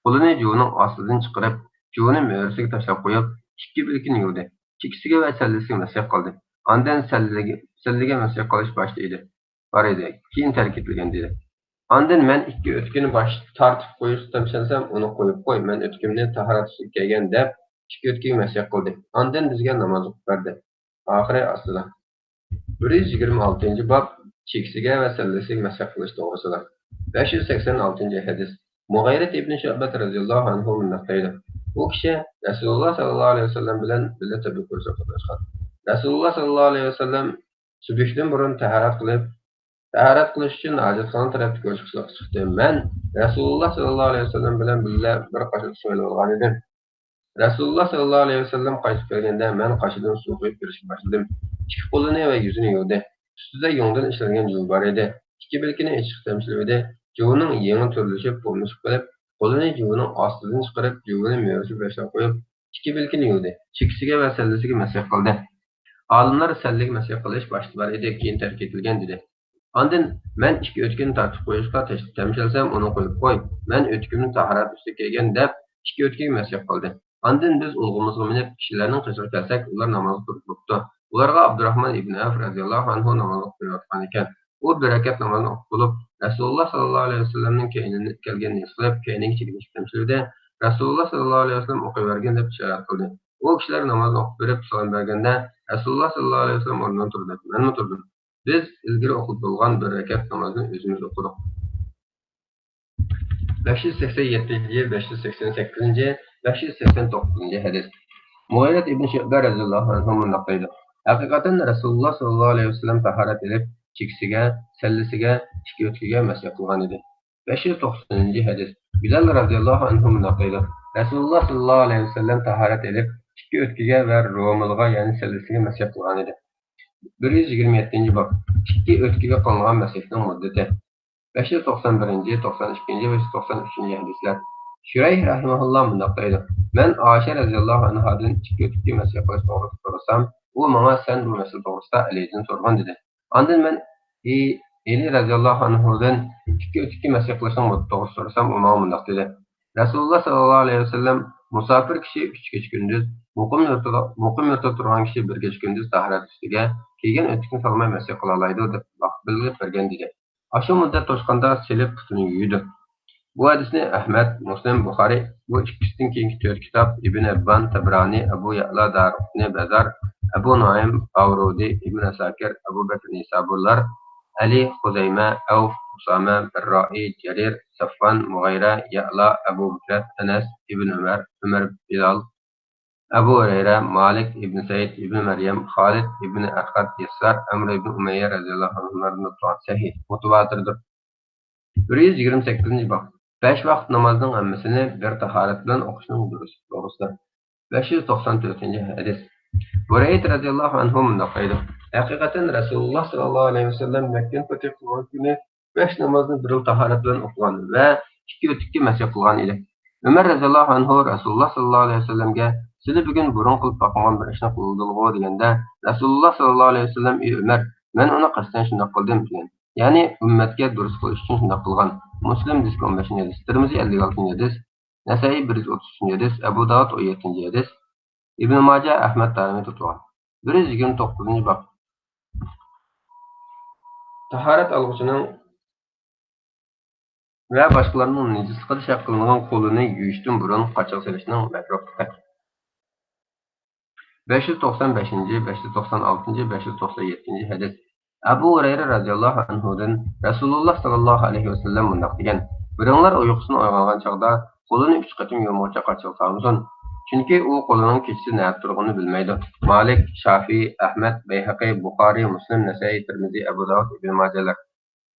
قولىنى جۇۋىنىڭ ئاستىدىن چىقىرىپ، جۇۋىنى مۈرىسىگە تاشلاپ قويۇپ، ئىككى بىلىكىنى يۇدى. چېكىسىگە ۋە سەللىسىگە مەسىھ قىلدى. ئاندىن سەللىگە، سەللىگە مەسىھ قىلىش باشتا ئىدى. بار ئىدى، كېيىن تەرك ئېتىلگەن، دېدى. ئاندىن مەن ئىككى ئۆتۈكىنى باش تارتىپ قويۇشقا تەمشەلسەم، ئۇنى قويۇپ قوي، مەن ئۆتۈكۈمنى تاھارەت ئۈستىگە كىيگەن، دەپ، ئىككى ئۆتۈكىگە مەسىھ قىلدى. ئاندىن بىزگە ناماز ئوقۇپ بەردى. ئاخىرى ئاستىدا. بىر يۈز يىگىرمە ئالتىنچى باب، چېكىسىگە ۋە سەللىسىگە مەسىھ قىلىش توغرىسىدا. بەش يۈز سەكسەن ئالتىنچى ھەدىس. مۇغىرەت ئىبنى شۇئبەت رەزىياللاھۇ ئەنھۇ مۇنداق دەيدۇ. ئۇ كىشى رەسۇلۇللا ساللاللاھۇ ئەلەيھى ۋەسەللەم بىلەن بىللە تەبۈك ئۇرۇشىغا قاتناشقان. رەسۇلۇللا ساللاللاھۇ ئەلەيھى ۋەسەللەم سۈبھىدىن بۇرۇن تەھارەت قىلىپ، تەھارەت قىلىش ئۈچۈن ھاجەتخانا تەرەپتىكى ئوچۇقسىزلىققا چىقتى. مەن رەسۇلۇللا ساللاللاھۇ ئەلەيھى ۋەسەللەم بىلەن بىللە بىر قاچىدا سۇ ئېلىۋالغان ئىدىم. رەسۇلۇللا ساللاللاھۇ ئەلەيھى ۋەسەللەم قايتىپ كەلگەندە، مەن قاچىدىن سۇ قۇيۇپ بېرىشكە باشلىدىم. ئىككى قولىنى ۋە يۈزىنى يۇدى. ئۈستىدە يۇڭدىن ئىشلەنگەن جۇۋا بار ئىدى. ئىككى بىلىكىنى ئېچىشقا تەمشىلىۋىدى. جۇۋىنىڭ يېڭى تۈرلىشىپ، پوملىشىپ قېلىپ، قولىنى جۇۋىنىڭ ئاستىدىن چىقىرىپ، جۇۋىنى مۈرىسىگە تاشلاپ قويۇپ، ئىككى بىلىكىنى يۇدى. چېكىسىگە ۋە سەللىسىگە مەسىھ قىلدى. ئالىملار سەللىگە مەسىھ قىلىش باشتا بار ئىدى، كېيىن تەرك ئېتىلگەن، دېدى. ئاندىن مەن ئىككى ئۆتۈكىنى تارتىپ قويۇشقا تەش-، تەمشەلسەم، ئۇنى قويۇپ قوي، مەن ئۆتۈكۈمنى تاھارەت ئۈستىگە كىيگەن، دەپ، ئىككى ئۆتۈكىگە مەسىھ قىلدى. ئاندىن بىز ئۇلىغىمىزغا مىنىپ، كىشىلەرنىڭ قېشىغا كەلسەك، ئۇلار نامازغا تۇرۇپ بوپتۇ. ئۇلارغا ئابدۇراخمان ئىبنى ئەۋف رەزىياللاھۇ ئەنھۇ ناماز ئوقۇپ بېرىۋاتقان ئىكەن. ئۇ بىر رەكەت نامازنى ئوقۇپ بولۇپ، رەسۇلۇللا ساللاللاھۇ ئەلەيھى ۋەسەللەمنىڭ كەينىدىن كەلگىنىنى ھېس قىلىپ، كەينىگە چېكىنىشكە تەمشىلىدى. رەسۇلۇللا ساللاللاھۇ ئەلەيھى ۋەسەللەم ئوقۇۋەرگىن دەپ ئىشارەت قىلدى. ئۇ كىشىلەر نامازنى ئوقۇپ بېرىپ سالام بەرگەندە، رەسۇلۇللا ساللاللاھۇ ئەلەيھى ۋەسەللەم ئورنىدىن تۇردى. مەنمۇ تۇردۇم. بىز ئىلگىرى ئوقۇپ بولغان بىر رەكەت نامازنى ئۆزىمىز ئوقۇدۇق. بەش يۈز سەكسەن يەتتىنچى، بەش يۈز سەكسەن سەككىزىنچى، بەش يۈز سەكسەن توققۇزىنچى ھەدىس. مۇغىرەت ئىبن شۇئبە رەزىياللاھۇ ئەنھۇ مۇنداق دەيدۇ: ھەقىقەتەن رەسۇلۇللا ساللاللاھۇ ئەلەيھى ۋەسەللەم تاھارەت ئېلىپ، چېكىسىگە، سەللىسىگە، ئىككى ئۆتۈكىگە مەسىھ قىلغان ئىدى. بەش يۈز توقسىنىنچى ھەدىس. بىلال رەزىياللاھۇ ئەنھۇ مۇنداق دەيدۇ: رەسۇلۇللا ساللاللاھۇ ئەلەيھى ۋەسەللەم تاھارەت ئېلىپ، ئىككى ئۆتكىگە ۋە رومىلىغا، يەنى سەللىسىگە مەسىھ قىلغان ئىدى. بىر يۈز يىگىرمە يەتتىنچى باب. ئىككى ئۆتكىگە قىلىنغان مەسىھنىڭ مۇددىتى. بەش يۈز توقسان بىرىنچى، توقسان ئىككىنچى ۋە توقسان ئۈچىنچى ھەدىسلەر. شۇرەيھ رەھىمەھۇللا مۇنداق دەيدۇ: مەن ئائىشە رەزىياللاھۇ ئەنھادىن ئىككى ئۆتۈككە مەسىھ قىلىش توغرىسىدا سورىسام، ئۇ ماڭا سەن بۇ مەسىلە توغرىسىدا ئەلىدىن سورىغىن دېدى. ئاندىن مەن ئى-، ئەلى رەزىياللاھۇ ئەنھۇدىن ئىككى ئۆتۈككە مەسىھ قىلىشنىڭ مۇددىتى توغرىسىدا سورىسام، ئۇ ماڭا مۇنداق دېدى: رەسۇلۇللا ساللاللاھۇ ئەلەيھى ۋەسەللەم، مۇساپىر كىشى ئۈچ كېچە-كۈندۈز، مۇقىم يۇرتىدا، مۇقىم يۇرتتا تۇرغان كىشى بىر كېچە-كۈندۈز تاھارەت ئۈستىگە كىيگەن ئۆتۈكنى سالماي مەسىھ قىلالايدۇ، دەپ ۋاقىت بەلگىلەپ بەرگەن، دېدى. ئاشۇ مۇددەت توشقاندا سېلىپ پۇتىنى يۇيىدۇ. بۇ ھەدىسنى ئەھمەد، مۇسلىم، بۇخارىي، بۇ ئىككىسىدىن كېيىنكى تۆت كىتاب، ئىبن ھىببان، تەبرانى، ئەبۇ يەئلا دارىقۇتنى بەزار، ئەبۇ نۇئەيم، باۋرۇدى، ئىبن ئەساكىر، ئەبۇ بەكرى نىسابۇرلار، ئەلى، خۇزەيمە، ئەۋف، ئۇسامە، بەررائى، جەرىر، سەفۋان، مۇغەيرە، يەئلا، ئەبۇ بۇكرەت، ئەنەس، ئىبن ئۆمەر، ئۆمەر، بىلال، ئەبۇ ھۇرەيرە، مالىك ئىبن سەئىد ئىبن مەريەم، خالىد ئىبن ئەرقەت، يەسسار، ئەمر ئىبن ئۇمەييە رەزىياللاھۇ ئەنھۇملاردىن تۇرغان سەھىھ، مۇتەۋاتىردۇر. بىر يۈز يىگىرمە سەككىزىنچى باب. بەش ۋاقىت نامازنىڭ ھەممىسىنى بىر تاھارەت بىلەن ئوقۇشنىڭ دۇرۇسلۇقى توغرىسىدا. بەش يۈز توقسان تۆتىنچى ھەدىس. بۇرەيدە رەزىياللاھۇ ئەنھۇ مۇنداق دەيدۇ: ھەقىقەتەن رەسۇلۇللا ساللاللاھۇ ئەلەيھى ۋەسەللەم مەككىنى پەتھ قىلغان كۈنى بەش نامازنى بىرلا تاھارەت بىلەن ئوقۇغان ۋە ئىككى ئۆتۈككە مەسىھ قىلغان ئىدى. ئۆمەر رەزىياللاھۇ ئەنھۇ رەسۇلۇللا ساللاللاھۇ ئەلەيھى ۋەسەللەمگە: سىلى بۈگۈن بۇرۇن قىلىپ باقمىغان بىر ئىشنى قىلدىلىغۇ، دېگەندە، رەسۇلۇللا ساللاللاھۇ ئەلەيھى ۋەسەللەم: ئى ئۆمەر، مەن ئۇنى قەستەن شۇنداق قىلدىم، دېگەن. يەنى ئۈممەتكە دۇرۇس قىلىش ئۈچۈن شۇنداق قىلغان. مۇسلىم، دىسكا ئون بەشىنچى ھەدىس، تىرمىزى ئەللىك ئالتىنچى ھەدىس، نەسەئىي بىر يۈز ئوتتۇز ئۈچىنچى ھەدىس، ئەبۇ داۋۇد ئون يەتتىنچى ھەدىس، ئىبن ماجە، ئەھمەد، دارىمى تۇتۇلغان. بىر يۈز يىگىرمە توققۇزىنچى باب. تاھارەت ئالغۇچىنىڭ ۋە باشقىلارنىڭ نىجىسلىقىدا شەك قىلىنغان قولىنى يۇيۇشتىن بۇرۇن قاچىغا سېلىشنىڭ مەكرۇھلۇقى. بەش يۈز توقسان بەشىنچى، بەش يۈز توقسان ئالتىنچى، بەش يۈز توقسان يەتتىنچى ھەدىس. ئەبۇ ھۇرەيرە رەزىياللاھۇ ئەنھۇدىن رەسۇلۇللا ساللاللاھۇ ئەلەيھى ۋەسەللەم مۇنداق دېگەن: بىرىڭلار ئۇيقۇسىدىن ئويغانغان چاغدا قولىنى ئۈچ قېتىم يۇمىغۇچە قاچىغا سالمىسۇن. چۈنكى ئۇ قولىنىڭ كېچىسى نەدە تۇرغىنىنى بىلمەيدۇ. مالىك، شافىئى، ئەھمەد، بەيھەقى، بۇخارىي، مۇسلىم، نەسەئىي، تىرمىزى، ئەبۇ داۋۇد، ئىبن ماجەلەر.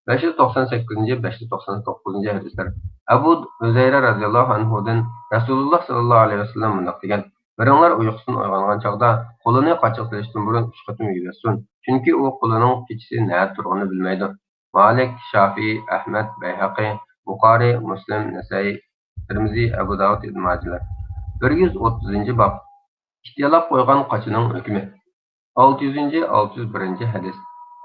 بەش يۈز توقسان سەككىزىنچى، بەش يۈز توقسان توققۇزىنچى ھەدىسلەر. ئەبۇ ھۇزەيرە رەزىياللاھۇ ئەنھۇدىن رەسۇلۇللا ساللاللاھۇ ئەلەيھى ۋەسەللەم مۇنداق دېگەن: بىرىڭلار ئۇيقۇسىدىن ئويغانغان چاغدا قولىنى قاچىغا سېلىشتىن بۇرۇن ئۈچ قېتىم يۇيۇۋەتسۇن. چۈنكى ئۇ قولىنىڭ كېچىسى نەدە تۇرغىنىنى بىلمەيدۇ. مالىك، شافىئى، ئەھمەد، بەيھەقى، بۇخارىي، مۇسلىم، نەسەئىي، تىرمىزى، ئەبۇ داۋۇد، ئىبن ماجىلەر. بىر يۈز ئوتتۇزىنچى باب. ئىتتىيالاپ قويغان قاچىنىڭ ھۆكمى. ئالتە يۈزىنچى، ئالتە يۈز بىرىنچى ھەدىس.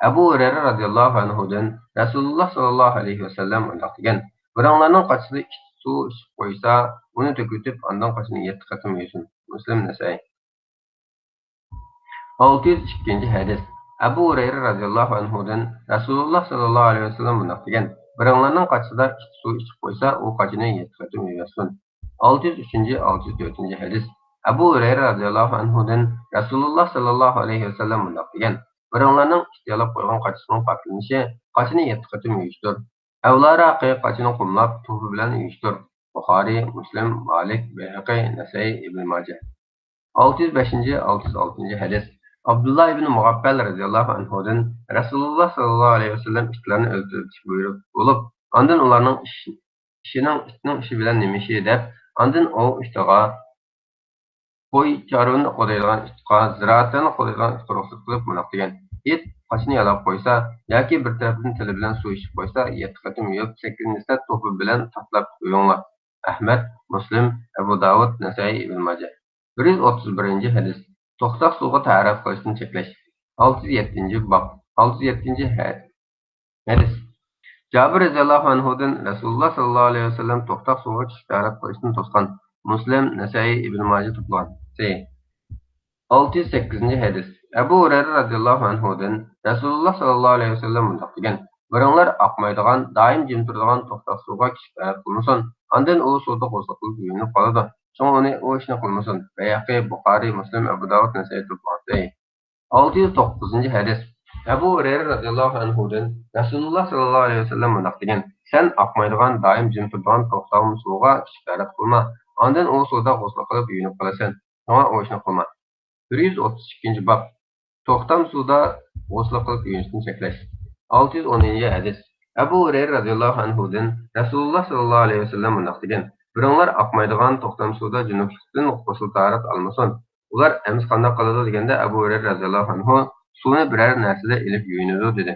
ئەبۇ ھۇرەيرە رەزىياللاھۇ ئەنھۇدىن رەسۇلۇللا ساللاللاھۇ ئەلەيھى ۋەسەللەم مۇنداق دېگەن: بىراڭلارنىڭ قاچىسىدا ئىت سۇ ئىچىپ قويسا، ئۇنى تۆكۈۋېتىپ، ئاندىن قاچىنى يەتتە قېتىم يۇيسۇن. مۇسلىم، نەسەئىي. ئالتە يۈز ئىككىنچى ھەدىس. ئەبۇ ھۇرەيرە رەزىياللاھۇ ئەنھۇدىن رەسۇلۇللا ساللاللاھۇ ئەلەيھى ۋەسەللەم مۇنداق دېگەن: بىراڭلارنىڭ قاچىسىدا ئىت سۇ ئىچىپ قويسا، ئۇ قاچىنى يەتتە قېتىم يۇيۇۋەتسۇن. ئالتە يۈز ئۈچىنچى، ئالتە يۈز تۆتىنچى ھەدىس. ئەبۇ ھۇرەيرە رەزىياللاھۇ ئەنھۇدىن رەسۇلۇللا ساللاللاھۇ ئەلەيھى ۋەسەللەم مۇنداق دېگەن: بىراڭلارنىڭ ئىتتىيالاپ قويغان قاچىسىنىڭ پاكلىنىشى قاچىنى يەتتە قېتىم يۇيۇشتۇر. ئەۋلاراقى قاچىنى قۇملاپ، توپا بىلەن يۇيۇشتۇر. بۇخارىي، مۇسلىم، مالىك، بەيھەقى، نەسەئىي، ئىبن ماجە. ئالتە يۈز بەشىنچى، ئالتە يۈز ئالتىنچى ھەدىس. ئابدۇللا ئىبن مۇغەپپەل رەزىياللاھۇ ئەنھۇدىن رەسۇلۇللا ساللاللاھۇ ئەلەيھى ۋەسەللەم ئىتلارنى ئۆلتۈرۈۋېتىش بۇيرۇق بولۇپ، ئاندىن ئۇلارنىڭ ئىش-، ئىشىنىڭ، ئىتنىڭ ئىشى بىلەن نېمە ئىشى دەپ، ئاندىن ئوۋ ئىتىغا، قوي چارۋىنى قوغدايدىغان ئىتقا، زىرائەتلەرنى قوغدايدىغان ئىتقا رۇخسەت قىلىپ مۇنداق دېگەن: ئىت قاچىنى يالاپ قويسا ياكى بىر تەرىپىدىن تىلى بىلەن سۇ ئىچىپ قويسا، يەتتە قېتىم يۇيۇپ، سەككىزىنچىسىدە توپا بىلەن تاتىلاپ يۇيۇڭلار. ئەھمەد، مۇسلىم، ئەبۇ داۋۇد، نەسەئىي، ئىبن ماجە. بىر يۈز ئوتتۇز بىرىنچى ھەدىس. توختاق سۇغا تاھارەت قىلىشتىن چەكلەش. ئالتە يۈز يەتتىنچى باب. ئالتە يۈز يەتتىنچى ھە-، ھەدىس. جابىر رەزىياللاھۇ ئەنھۇدىن رەسۇلۇللا ساللاللاھۇ ئەلەيھى ۋەسەللەم توختاق سۇغا چۈشۈپ تاھارەت قىلىشتىن توسقان. مۇسلىم، نەسەئىي، ئىبن ماجە توپلىغان. سەھىھ. ئالتە يۈز سەككىزىنچى ھەدىس. ئەبۇ ھۇرەيرە رەزىياللاھۇ ئەنھۇدىن رەسۇلۇللا ساللاللاھۇ ئەلەيھى ۋەسەللەم مۇنداق دېگەن: بىراڭلار ئاقمايدىغان، دائىم جىم تۇرىدىغان توختاق سۇغا كىشى تەرەت قىلمىسۇن. ئاندىن ئۇ سۇدا غۇسل قىلىپ يۇيۇنۇپ قالىدۇ. شۇڭا ئۇنى، ئۇ ئىشنى قىلمىسۇن. بەيھەقى، بۇخارىي، مۇسلىم، ئەبۇ داۋۇد، نەسەئىي توپلىغان. سەھىھ. ئالتە يۈز توققۇزىنچى ھەدىس. ئەبۇ ھۇرەيرە رەزىياللاھۇ ئەنھۇدىن رەسۇلۇللا ساللاللاھۇ ئەلەيھى ۋەسەللەم مۇنداق دېگەن: سەن ئاقمايدىغان، دائىم جىم تۇرىدىغان توختام سۇغا كىشى تەرەت قىلما. ئاندىن ئۇ سۇدا غۇسل قىلىپ يۇيۇنۇپ قالىسەن. شۇڭا ئۇ ئىشنى قىلما. بىر يۈز ئوتتۇز ئىككىنچى باب. توختام سۇدا غۇسل قىلىپ يۇيۇنۇشتىن چەكلەش. ئالتە يۈز ئونىنچى ھەدىس. ئەبۇ ھۇرەيرە رەزىياللاھۇ ئەنھۇدىن رەسۇلۇللا ساللاللاھۇ ئەلەيھى ۋەسەللەم مۇنداق دېگەن: بىراڭلار ئاقمايدىغان توختام سۇدا جۇنۇپلۇقتىن غۇسل تاھارەت ئالمىسۇن. ئۇلار ئەمىسە قانداق قىلىدۇ دېگەندە، ئەبۇ ھۇرەيرە رەزىياللاھۇ ئەنھۇ سۇنى بىرەر نەرسىدە ئېلىپ يۇيۇنىدۇ دېدى.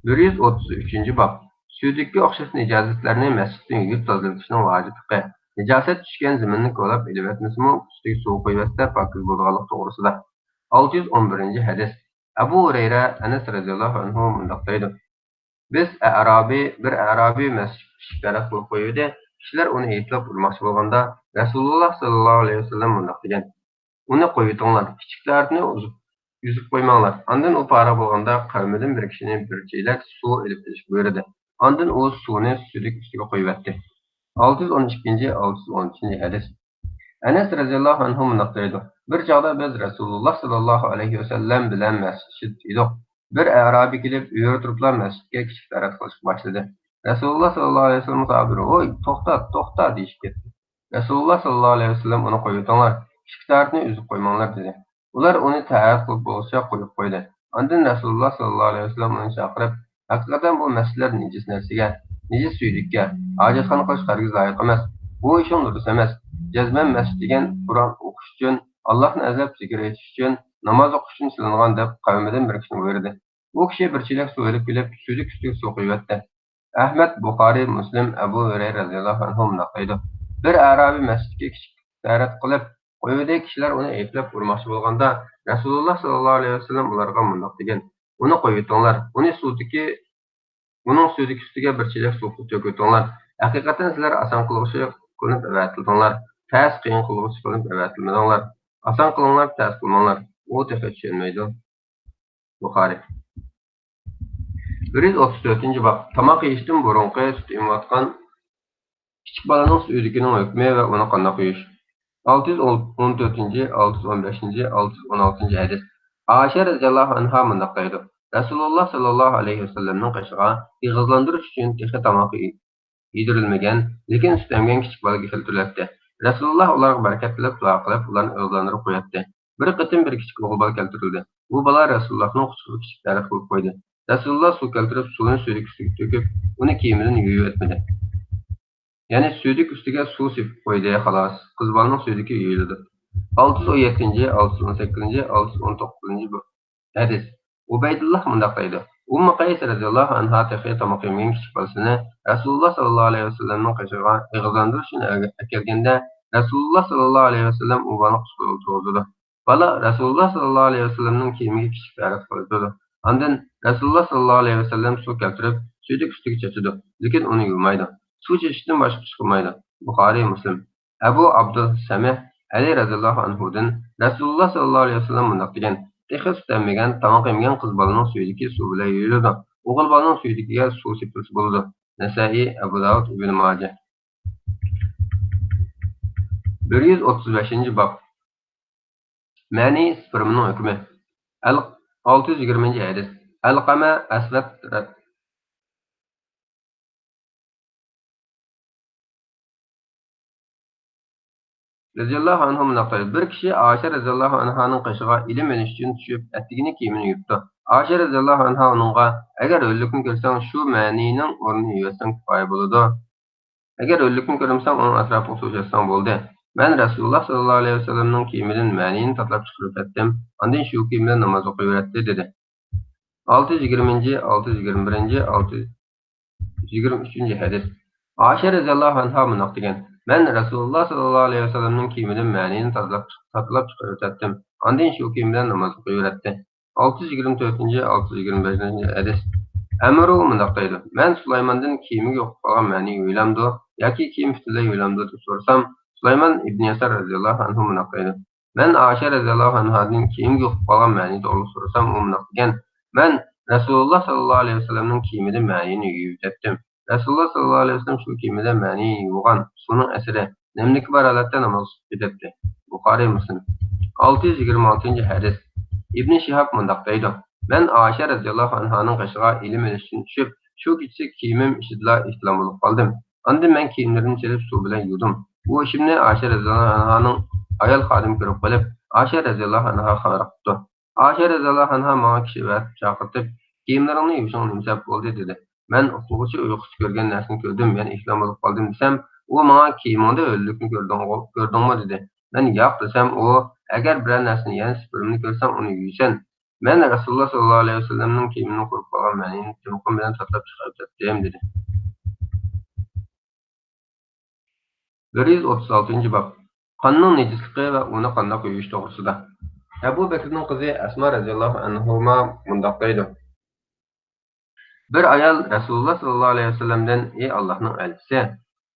بىر يۈز ئوتتۇز ئۈچىنچى باب. سۈيدۈككە ئوخشاش نىجاسەتلەرنى مەسچىتتىن يۇيۇپ تازىلىتىشنىڭ ۋاجىپلىقى. نىجاسەت چۈشكەن زېمىننى كولاپ ئېلىۋەتمىسىمۇ، ئۈستىگە سۇ قۇيۇۋەتسە پاكىز بولىدىغانلىقى توغرىسىدا. ئالتە يۈز ئون بىرىنچى ھەدىس. ئەبۇ ھۇرەيرە، ئەنەس رەزىياللاھۇ ئەنھۇ مۇنداق دەيدۇ: بىز ئەرابىي، بىر ئەرابىي مەسچىتكە كىچىك تەرەت قىلىپ قويۇۋىدى. كىشىلەر ئۇنى ئەيىبلەپ ئۇرماقچى بولغاندا، رەسۇلۇللاھ ساللاللاھۇ ئەلەيھى ۋەسەللەم مۇنداق دېگەن: ئۇنى قويۇۋېتىڭلار، كىچىك تەرەتنى ئۈزۈپ، ئۈزۈپ قويماڭلار. ئاندىن ئۇ پارە بولغاندا، قەۋمىدىن بىر كىشىنى بىر چېلەك سۇ ئېلىپ كېلىشكە بۇيرۇدى. ئاندىن ئۇ سۇنى سۈيدۈك ئۈستىگە قۇيۇۋەتتى. ئالتە يۈز ئون ئىككىنچى، ئالتە يۈز ئون ئۈچىنچى ھەدىس. ئەنەس رەزىياللاھۇ ئەنھۇ مۇنداق دەيدۇ: بىر چاغدا بىز رەسۇلۇللاھ ساللاللاھۇ ئەلەيھى ۋەسەللەم بىلەن مەسچىتتە ئىدۇق. بىر ئەرابىي كېلىپ، ئۆرە تۇرۇپلا مەسچىتكە كىچىك تەرەت قىلىشقا باشلىدى. رەسۇلۇللاھ ساللاللاھۇ ئەلەيھى ۋەسەللەم ساھابىلىرىغا: «ھوي، توختا، توختا!» دېيىشىپ كەتتى. رەسۇلۇللاھ ساللاللاھۇ ئەلەيھى ۋەسەللەم ئۇنى قويۇۋېتىڭلار، كىچىك تەرەتنى ئۈزۈپ قويماڭلار، دېدى. ئۇلار ئۇنى تەرەت قىلىپ بولغۇچە قويۇپ قويدى. ئاندىن رەسۇلۇللاھ ساللاللاھۇ ئەلەيھى ۋەسەللەم ئۇنى چاقىرىپ، ھەقىقەتەن بۇ مەسچىتلەر نىجىس نەرسىگە، نىجىس سۈيدۈككە، ھاجەتخانا قىلىش ھەرگىز لايىق ئەمەس. بۇ ئىشىڭ دۇرۇس ئەمەس. جەزمەن مەسچىت دېگەن قۇرئان ئوقۇش ئۈچۈن، ئاللاھنى ئەزلەپ زىكىر ئېيتىش ئۈچۈن، ناماز ئوقۇش ئۈچۈن سېلىنغان، دەپ قەۋمىدىن بىر كىشىنى بۇيرۇدى. ئۇ كىشى بىر چېلەك سۇ ئېلىپ كېلىپ، سۈيدۈك ئۈستىگە سۇ قۇيۇۋەتتى. ئەھمەد، بۇخارىي، مۇسلىم، ئەبۇ ھۇرەيرە رەزىياللاھۇ ئەنھۇ مۇنداق دەيدۇ: بىر ئەرابىي مەسچىتكە كىچىك تەرەت قىلىپ قويۇۋىدى، كىشىلەر ئۇنى ئەيىبلەپ ئۇرماقچى بولغاندا، رەسۇلۇللاھ ساللاللاھۇ ئەلەيھى ۋەسەللەم ئۇلارغا مۇنداق دېگەن: ئۇنى قويۇۋېتىڭلار، ئۇنى سۇدىكى، ئۇنىڭ سۈيدۈك ئۈستىگە بىر چېلەك سۇ تۆكۈۋېتىڭلار. ھەقىقەتەن سىلەر ئاسان قىلغۇچى قىلىنىپ ئەۋەتىلدىڭلار، تەس قىيىن قىلغۇچى قىلىنىپ ئەۋەتىلمىدىڭلار. ئاسان قىلىڭلار، تەس قىلماڭلار. ئۇ تېخى چۈشەنمەيدۇ. بۇخارىي. بىر يۈز ئوتتۇز تۆتىنچى باب. تاماق يېيىشتىن بۇرۇنقى سۈت ئېمىۋاتقان كىچىك بالىنىڭ سۈيدۈكىنىڭ ھۆكمى ۋە ئۇنى قانداق يۇيۇش. ئالتە يۈز ئون تۆتىنچى، ئالتە يۈز ئون بەشىنچى، ئالتە يۈز ئون ئالتىنچى ھەدىس. ئائىشە رەزىياللاھۇ ئەنھا مۇنداق دەيدۇ: رەسۇلۇللاھ ساللاللاھۇ ئەلەيھى ۋەسەللەمنىڭ قېشىغا ئېغىزلاندۇرۇش ئۈچۈن تېخى تاماق يېدۈرۈلمىگەن، لېكىن سۈت ئەمگەن كىچىك بالىگە كەلتۈرۈلەتتى. رەسۇلۇللاھ ئۇلارغا بەرىكەت تىلەپ، دۇئا قىلىپ، ئۇلارنى ئېغىزلاندۇرۇپ قوياتتى. بىر قېتىم بىر كىچىك ئوغۇل بالا كەلتۈرۈلدى. بۇ بالا رەسۇلۇللاھنىڭ قۇچىقىغا كىچىك تەرەت قىلىپ قويدى. رەسۇلۇللاھ سۇ كەلتۈرۈپ، سۇنى سۈيدۈك ئۈستىگە تۆكۈپ، ئۇنى كىيىمىدىن يۇيۇۋەتمىدى. يەنى سۈيدۈك ئۈستىگە سۇ سېپىپ قويدى، خالاس، قىز بالىنىڭ سۈيدۈكى يۇيۇلىدۇ. ئالتە يۈز ئون يەتتىنچى، ئالتە يۈز ئون سەككىزىنچى، ئالتە يۈز ئون توققۇزىنچى بۇ ھەدىس. ئۇبەيدۇللاھ مۇنداق دەيدۇ: ئۇممۇ قەيس رەزىياللاھۇ ئەنھا تېخى تاماق يېمىگەن كىچىك بالىسىنى رەسۇلۇللاھ ساللاللاھۇ ئەلەيھى ۋەسەللەمنىڭ قېشىغا ئېغىزلاندۇرۇش ئۈچۈن ئەكەلگەندە، رەسۇلۇللاھ ساللاللاھۇ ئەلەيھى ۋەسەللەم ئۇ بالىنى قۇچىقىغا ئولتۇرغۇزىدۇ. بالا رەسۇلۇللاھ ساللاللاھۇ ئەلەيھى ۋەسەللەمنىڭ كىيىمىگە كىچىك تەرەت قىلىدۇ. ئاندىن رەسۇلۇللاھ ساللاللاھۇ ئەلەيھى ۋەسەللەم سۇ كەلتۈرۈپ، سۈيدۈك ئۈستىگە چاچىدۇ، لېكىن ئۇنى يۇمايدۇ. سۇ چېچىشتىن باشقا ئىش قىلمايدۇ. بۇخارىي، مۇسلىم. ئەبۇ ئابدۇل سەمىھ ئەلى رەزىياللاھۇ ئەنھۇدىن رەسۇلۇللاھ ساللاللاھۇ ئەلەيھى ۋەسەللەم مۇنداق دېگەن: تېخى سۈت ئەممىگەن، تاماق يېمىگەن قىز بالىنىڭ سۈيدۈكى سۇ بىلەن يۇيۇلىدۇ. ئوغۇل بالىنىڭ سۈيدۈكىگە سۇ سېپىلسا بولىدۇ. نەسائىي، ئەبۇ داۋۇد، ئىبنى ماجە. بىر يۈز ئوتتۇز بەشىنچى باب. مەنى سىپىرمىنىڭ ھۆكمى. ئەل-، ئالتە يۈز يىگىرمىنچى ھەدىس. ئەلقەمە ئەسۋەد رە-، رەزىياللاھۇ ئەنھۇ مۇنداق دەيدۇ: بىر كىشى ئائىشە رەزىياللاھۇ ئەنھانىڭ قېشىغا ئىلىم ئېلىش ئۈچۈن چۈشۈپ، ئەتىگىنى كىيىمىنى يۇيۇپتۇ. ئائىشە رەزىياللاھۇ ئەنھا ئۇنىڭغا: ئەگەر ھۆللۈكنى كۆرسەڭ، شۇ مەنىنىڭ ئورنىنى يۇيۇۋەتسەڭ كۇپايە بولىدۇ. ئەگەر ھۆللۈكنى كۆرمىسەڭ، ئۇنىڭ ئەتراپىغا سۇ چاچساڭ بولدى. مەن رەسۇلۇللاھ ساللاللاھۇ ئەلەيھى ۋەسەللەمنىڭ كىيىمىدىن مەنىنى تاتىلاپ چىقىرىۋېتەتتىم. ئاندىن شۇ كىيىم بىلەن ناماز ئوقۇيۋېرەتتى، دېدى. ئالتە يۈز يىگىرمىنچى، ئالتە يۈز يىگىرمە بىرىنچى، ئالتە يۈز يىگىرمە ئۈچىنچى ھەدىس. ئائىشە رەزىياللاھۇ ئەنھا مۇنداق دېگەن: مەن رەسۇلۇللاھ ساللاللاھۇ ئەلەيھى ۋەسەللەمنىڭ كىيىمىدىن مەنىنى تاتىلاپ، تاتىلاپ چىقىرىۋېتەتتىم. ئاندىن شۇ كىيىم بىلەن ناماز ئوقۇيۋېرەتتى. ئالتە يۈز يىگىرمە تۆتىنچى، ئالتە يۈز يىگىرمە بەشىنچى ھەدىس. ئەمرۇ مۇنداق دەيدۇ: مەن سۇلايماندىن كىيىمىگە يۇقۇپ قالغان مەنى يۇيۇلامدۇ ياكى كىيىم پۈتۈنلەي يۇيۇلامدۇ دەپ سورىسام، سۇلايمان ئىبنى يەسار رەزىياللاھۇ ئەنھۇ مۇنداق دەيدۇ: مەن ئائىشە رەزىياللاھۇ ئەنھادىن كىيىمگە يۇقۇپ قالغان مەنى توغرىلىق سورىسام، ئۇ مۇنداق دېگەن: مەن رەسۇلۇللاھ ساللاللاھۇ ئەلەيھى ۋەسەللەمنىڭ كىيىمىدىن مەنىنى يۇيۇۋېتەتتىم. رەسۇلۇللاھ ساللاللاھۇ ئەلەيھى ۋەسەللەم شۇ كىيىمىدە مەنى يۇغان سۇنىڭ ئەسىرى نەملىكى بار ھالەتتە ناماز ئوقۇپ كېتەتتى. بۇخارىي، مۇسلىم. ئالتە يۈز يىگىرمە ئالتىنچى ھەدىس. ئىبنى شىھاب مۇنداق دەيدۇ: مەن ئائىشە رەزىياللاھۇ ئەنھانىڭ قېشىغا ئىلىم ئېلىش ئۈچۈن چۈشۈپ، شۇ كېچىسى كىيىمىم ئىچىدىلا ئېھتىلام بولۇپ قالدىم. ئاندىن مەن كىيىملىرىمنى چېلىپ سۇ بىلەن يۇدۇم. بۇ ئىشىمنى ئائىشە رەزىياللاھۇ ئەنھانىڭ ئايال خادىمى كۆرۈپ قېلىپ، ئائىشە رەزىياللاھۇ ئەنھاغا خەۋەر قىپتۇ. ئائىشە رەزىياللاھۇ ئەنھا ماڭا كىشى ئەۋەتىپ چاقىرتىپ، كىيىملىرىڭنى يۇيۇشۇڭ نېمە سەۋەب بولدى؟ دېدى. مەن ئۇخلىغۇچە ئۇيقۇسىز كۆرگەن نەرسىنى كۆردۈم، يەنى ئېھتىلام بولۇپ قالدىم دېسەم، ئۇ ماڭا كىيىمىڭدە ھۆللۈكنى كۆردۈڭغۇ-، كۆردۈڭمۇ؟ دېدى. مەن ياق دېسەم، ئۇ ئەگەر بىرەر نەرسىنى، يەنى سىپىرىمنى كۆرسەڭ، ئۇنى يۇيىسەن. مەن رەسۇلۇللا ساللاللاھۇ ئەلەيھى ۋەسەللەمنىڭ كىيىمىنىڭ قۇرۇپ قالغان مەنىنى تىمىقىم بىلەن تاتىلاپ چىقىرىپ تەپتىم، دېدى. بىر يۈز ئوتتۇز ئالتىنچى باب. قاننىڭ نىجىسلىقى ۋە ئۇنى قانداق يۇيۇش توغرىسىدا. ئەبۇ بەكرىنىڭ قىزى ئەسما رەزىياللاھۇ ئەنھۇما مۇنداق دەيدۇ: بىر ئايال رەسۇلۇللا ساللاللاھۇ ئەلەيھى ۋەسەللەمدىن: «ئى ئاللاھنىڭ ئەلچىسى،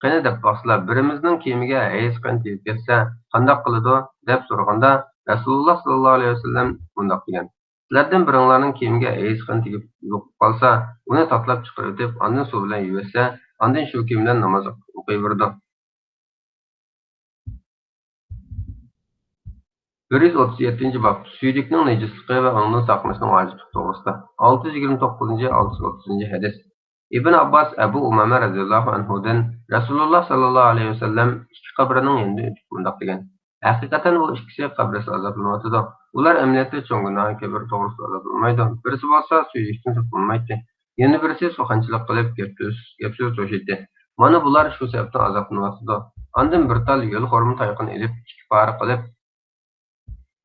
قېنى دەپ باقسىلا، بىرىمىزنىڭ كىيىمىگە ھەيز قېنى تېگىپ كەتسە، قانداق قىلىدۇ؟» دەپ سورىغاندا، رەسۇلۇللا ساللاللاھۇ ئەلەيھى ۋەسەللەم مۇنداق دېگەن: سىلەردىن بىرىڭلارنىڭ كىيىمىگە ھەيز قېنى تېگىپ يۇقۇپ قالسا، ئۇنى تاتىلاپ چىقىرىۋېتىپ، ئاندىن سۇ بىلەن يۇيۇۋەتسە، ئاندىن شۇ كىيىم بىلەن ناماز ئوقۇيۋېرىدۇ. بىر يۈز ئوتتۇز يەتتىنچى باب. سۈيدۈكنىڭ نىجىسلىقى ۋە ئۇنىڭدىن ساقلىنىشنىڭ ۋاجىپلىقى توغرىسىدا. ئالتە يۈز يىگىرمە توققۇزىنچى، ئالتە يۈز ئوتتۇزىنچى ھەدىس. ئىبن ئابباس ئەبۇ ئۇمامە رەزىياللاھۇ ئەنھۇدىن رەسۇلۇللا ساللاللاھۇ ئەلەيھى ۋەسەللەم ئىككى قەبرىنىڭ يېنىدىن ئۆتۈپ مۇنداق دېگەن: ھەقىقەتەن بۇ ئىككىسى قەبرىسىدە ئازابلىنىۋاتىدۇ. ئۇلار ئەمەلىيەتتە چوڭ گۇناھ كەبىرى توغرىسىدا ئازابلانمايدۇ. بىرسى بولسا سۈيدۈكتىن ساقلانمايتتى. يەنە بىرسى سۇخەنچىلىك قىلىپ، گەپ-سۆز، گەپ-سۆز توشۇيتتى. مانا بۇلار شۇ سەۋەبتىن ئازابلىنىۋاتىدۇ. ئاندىن بىر تال يۆل خورما تايىقىنى ئېلىپ، ئىككى پارە قىلىپ،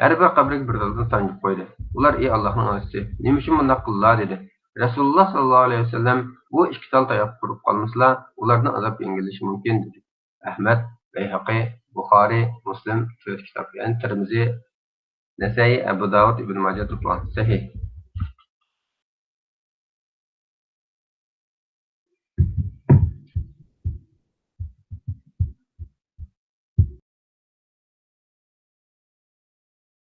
ھەر بىر قەبرىگە بىر تالدىن سانجىپ قويدى. ئۇلار: «ئى ئاللاھنىڭ ئەلچىسى، نېمە ئۈچۈن بۇنداق قىلدىلا؟» دېدى. رەسۇلۇللا ساللاللاھۇ ئەلەيھى ۋەسەللەم: «بۇ ئىككى تال تاياق قۇرۇپ قالمىسىلا، ئۇلاردىن ئازاب يەڭگىللىشى مۇمكىن» دېدى. ئەھمەد، بەيھەقى، بۇخارى، مۇسلىم، تۆت كىتاب، يەنى تىرمىزى، نەسەئىي، ئەبۇ داۋۇد، ئىبن ماجە توپلىغان. سەھىھ.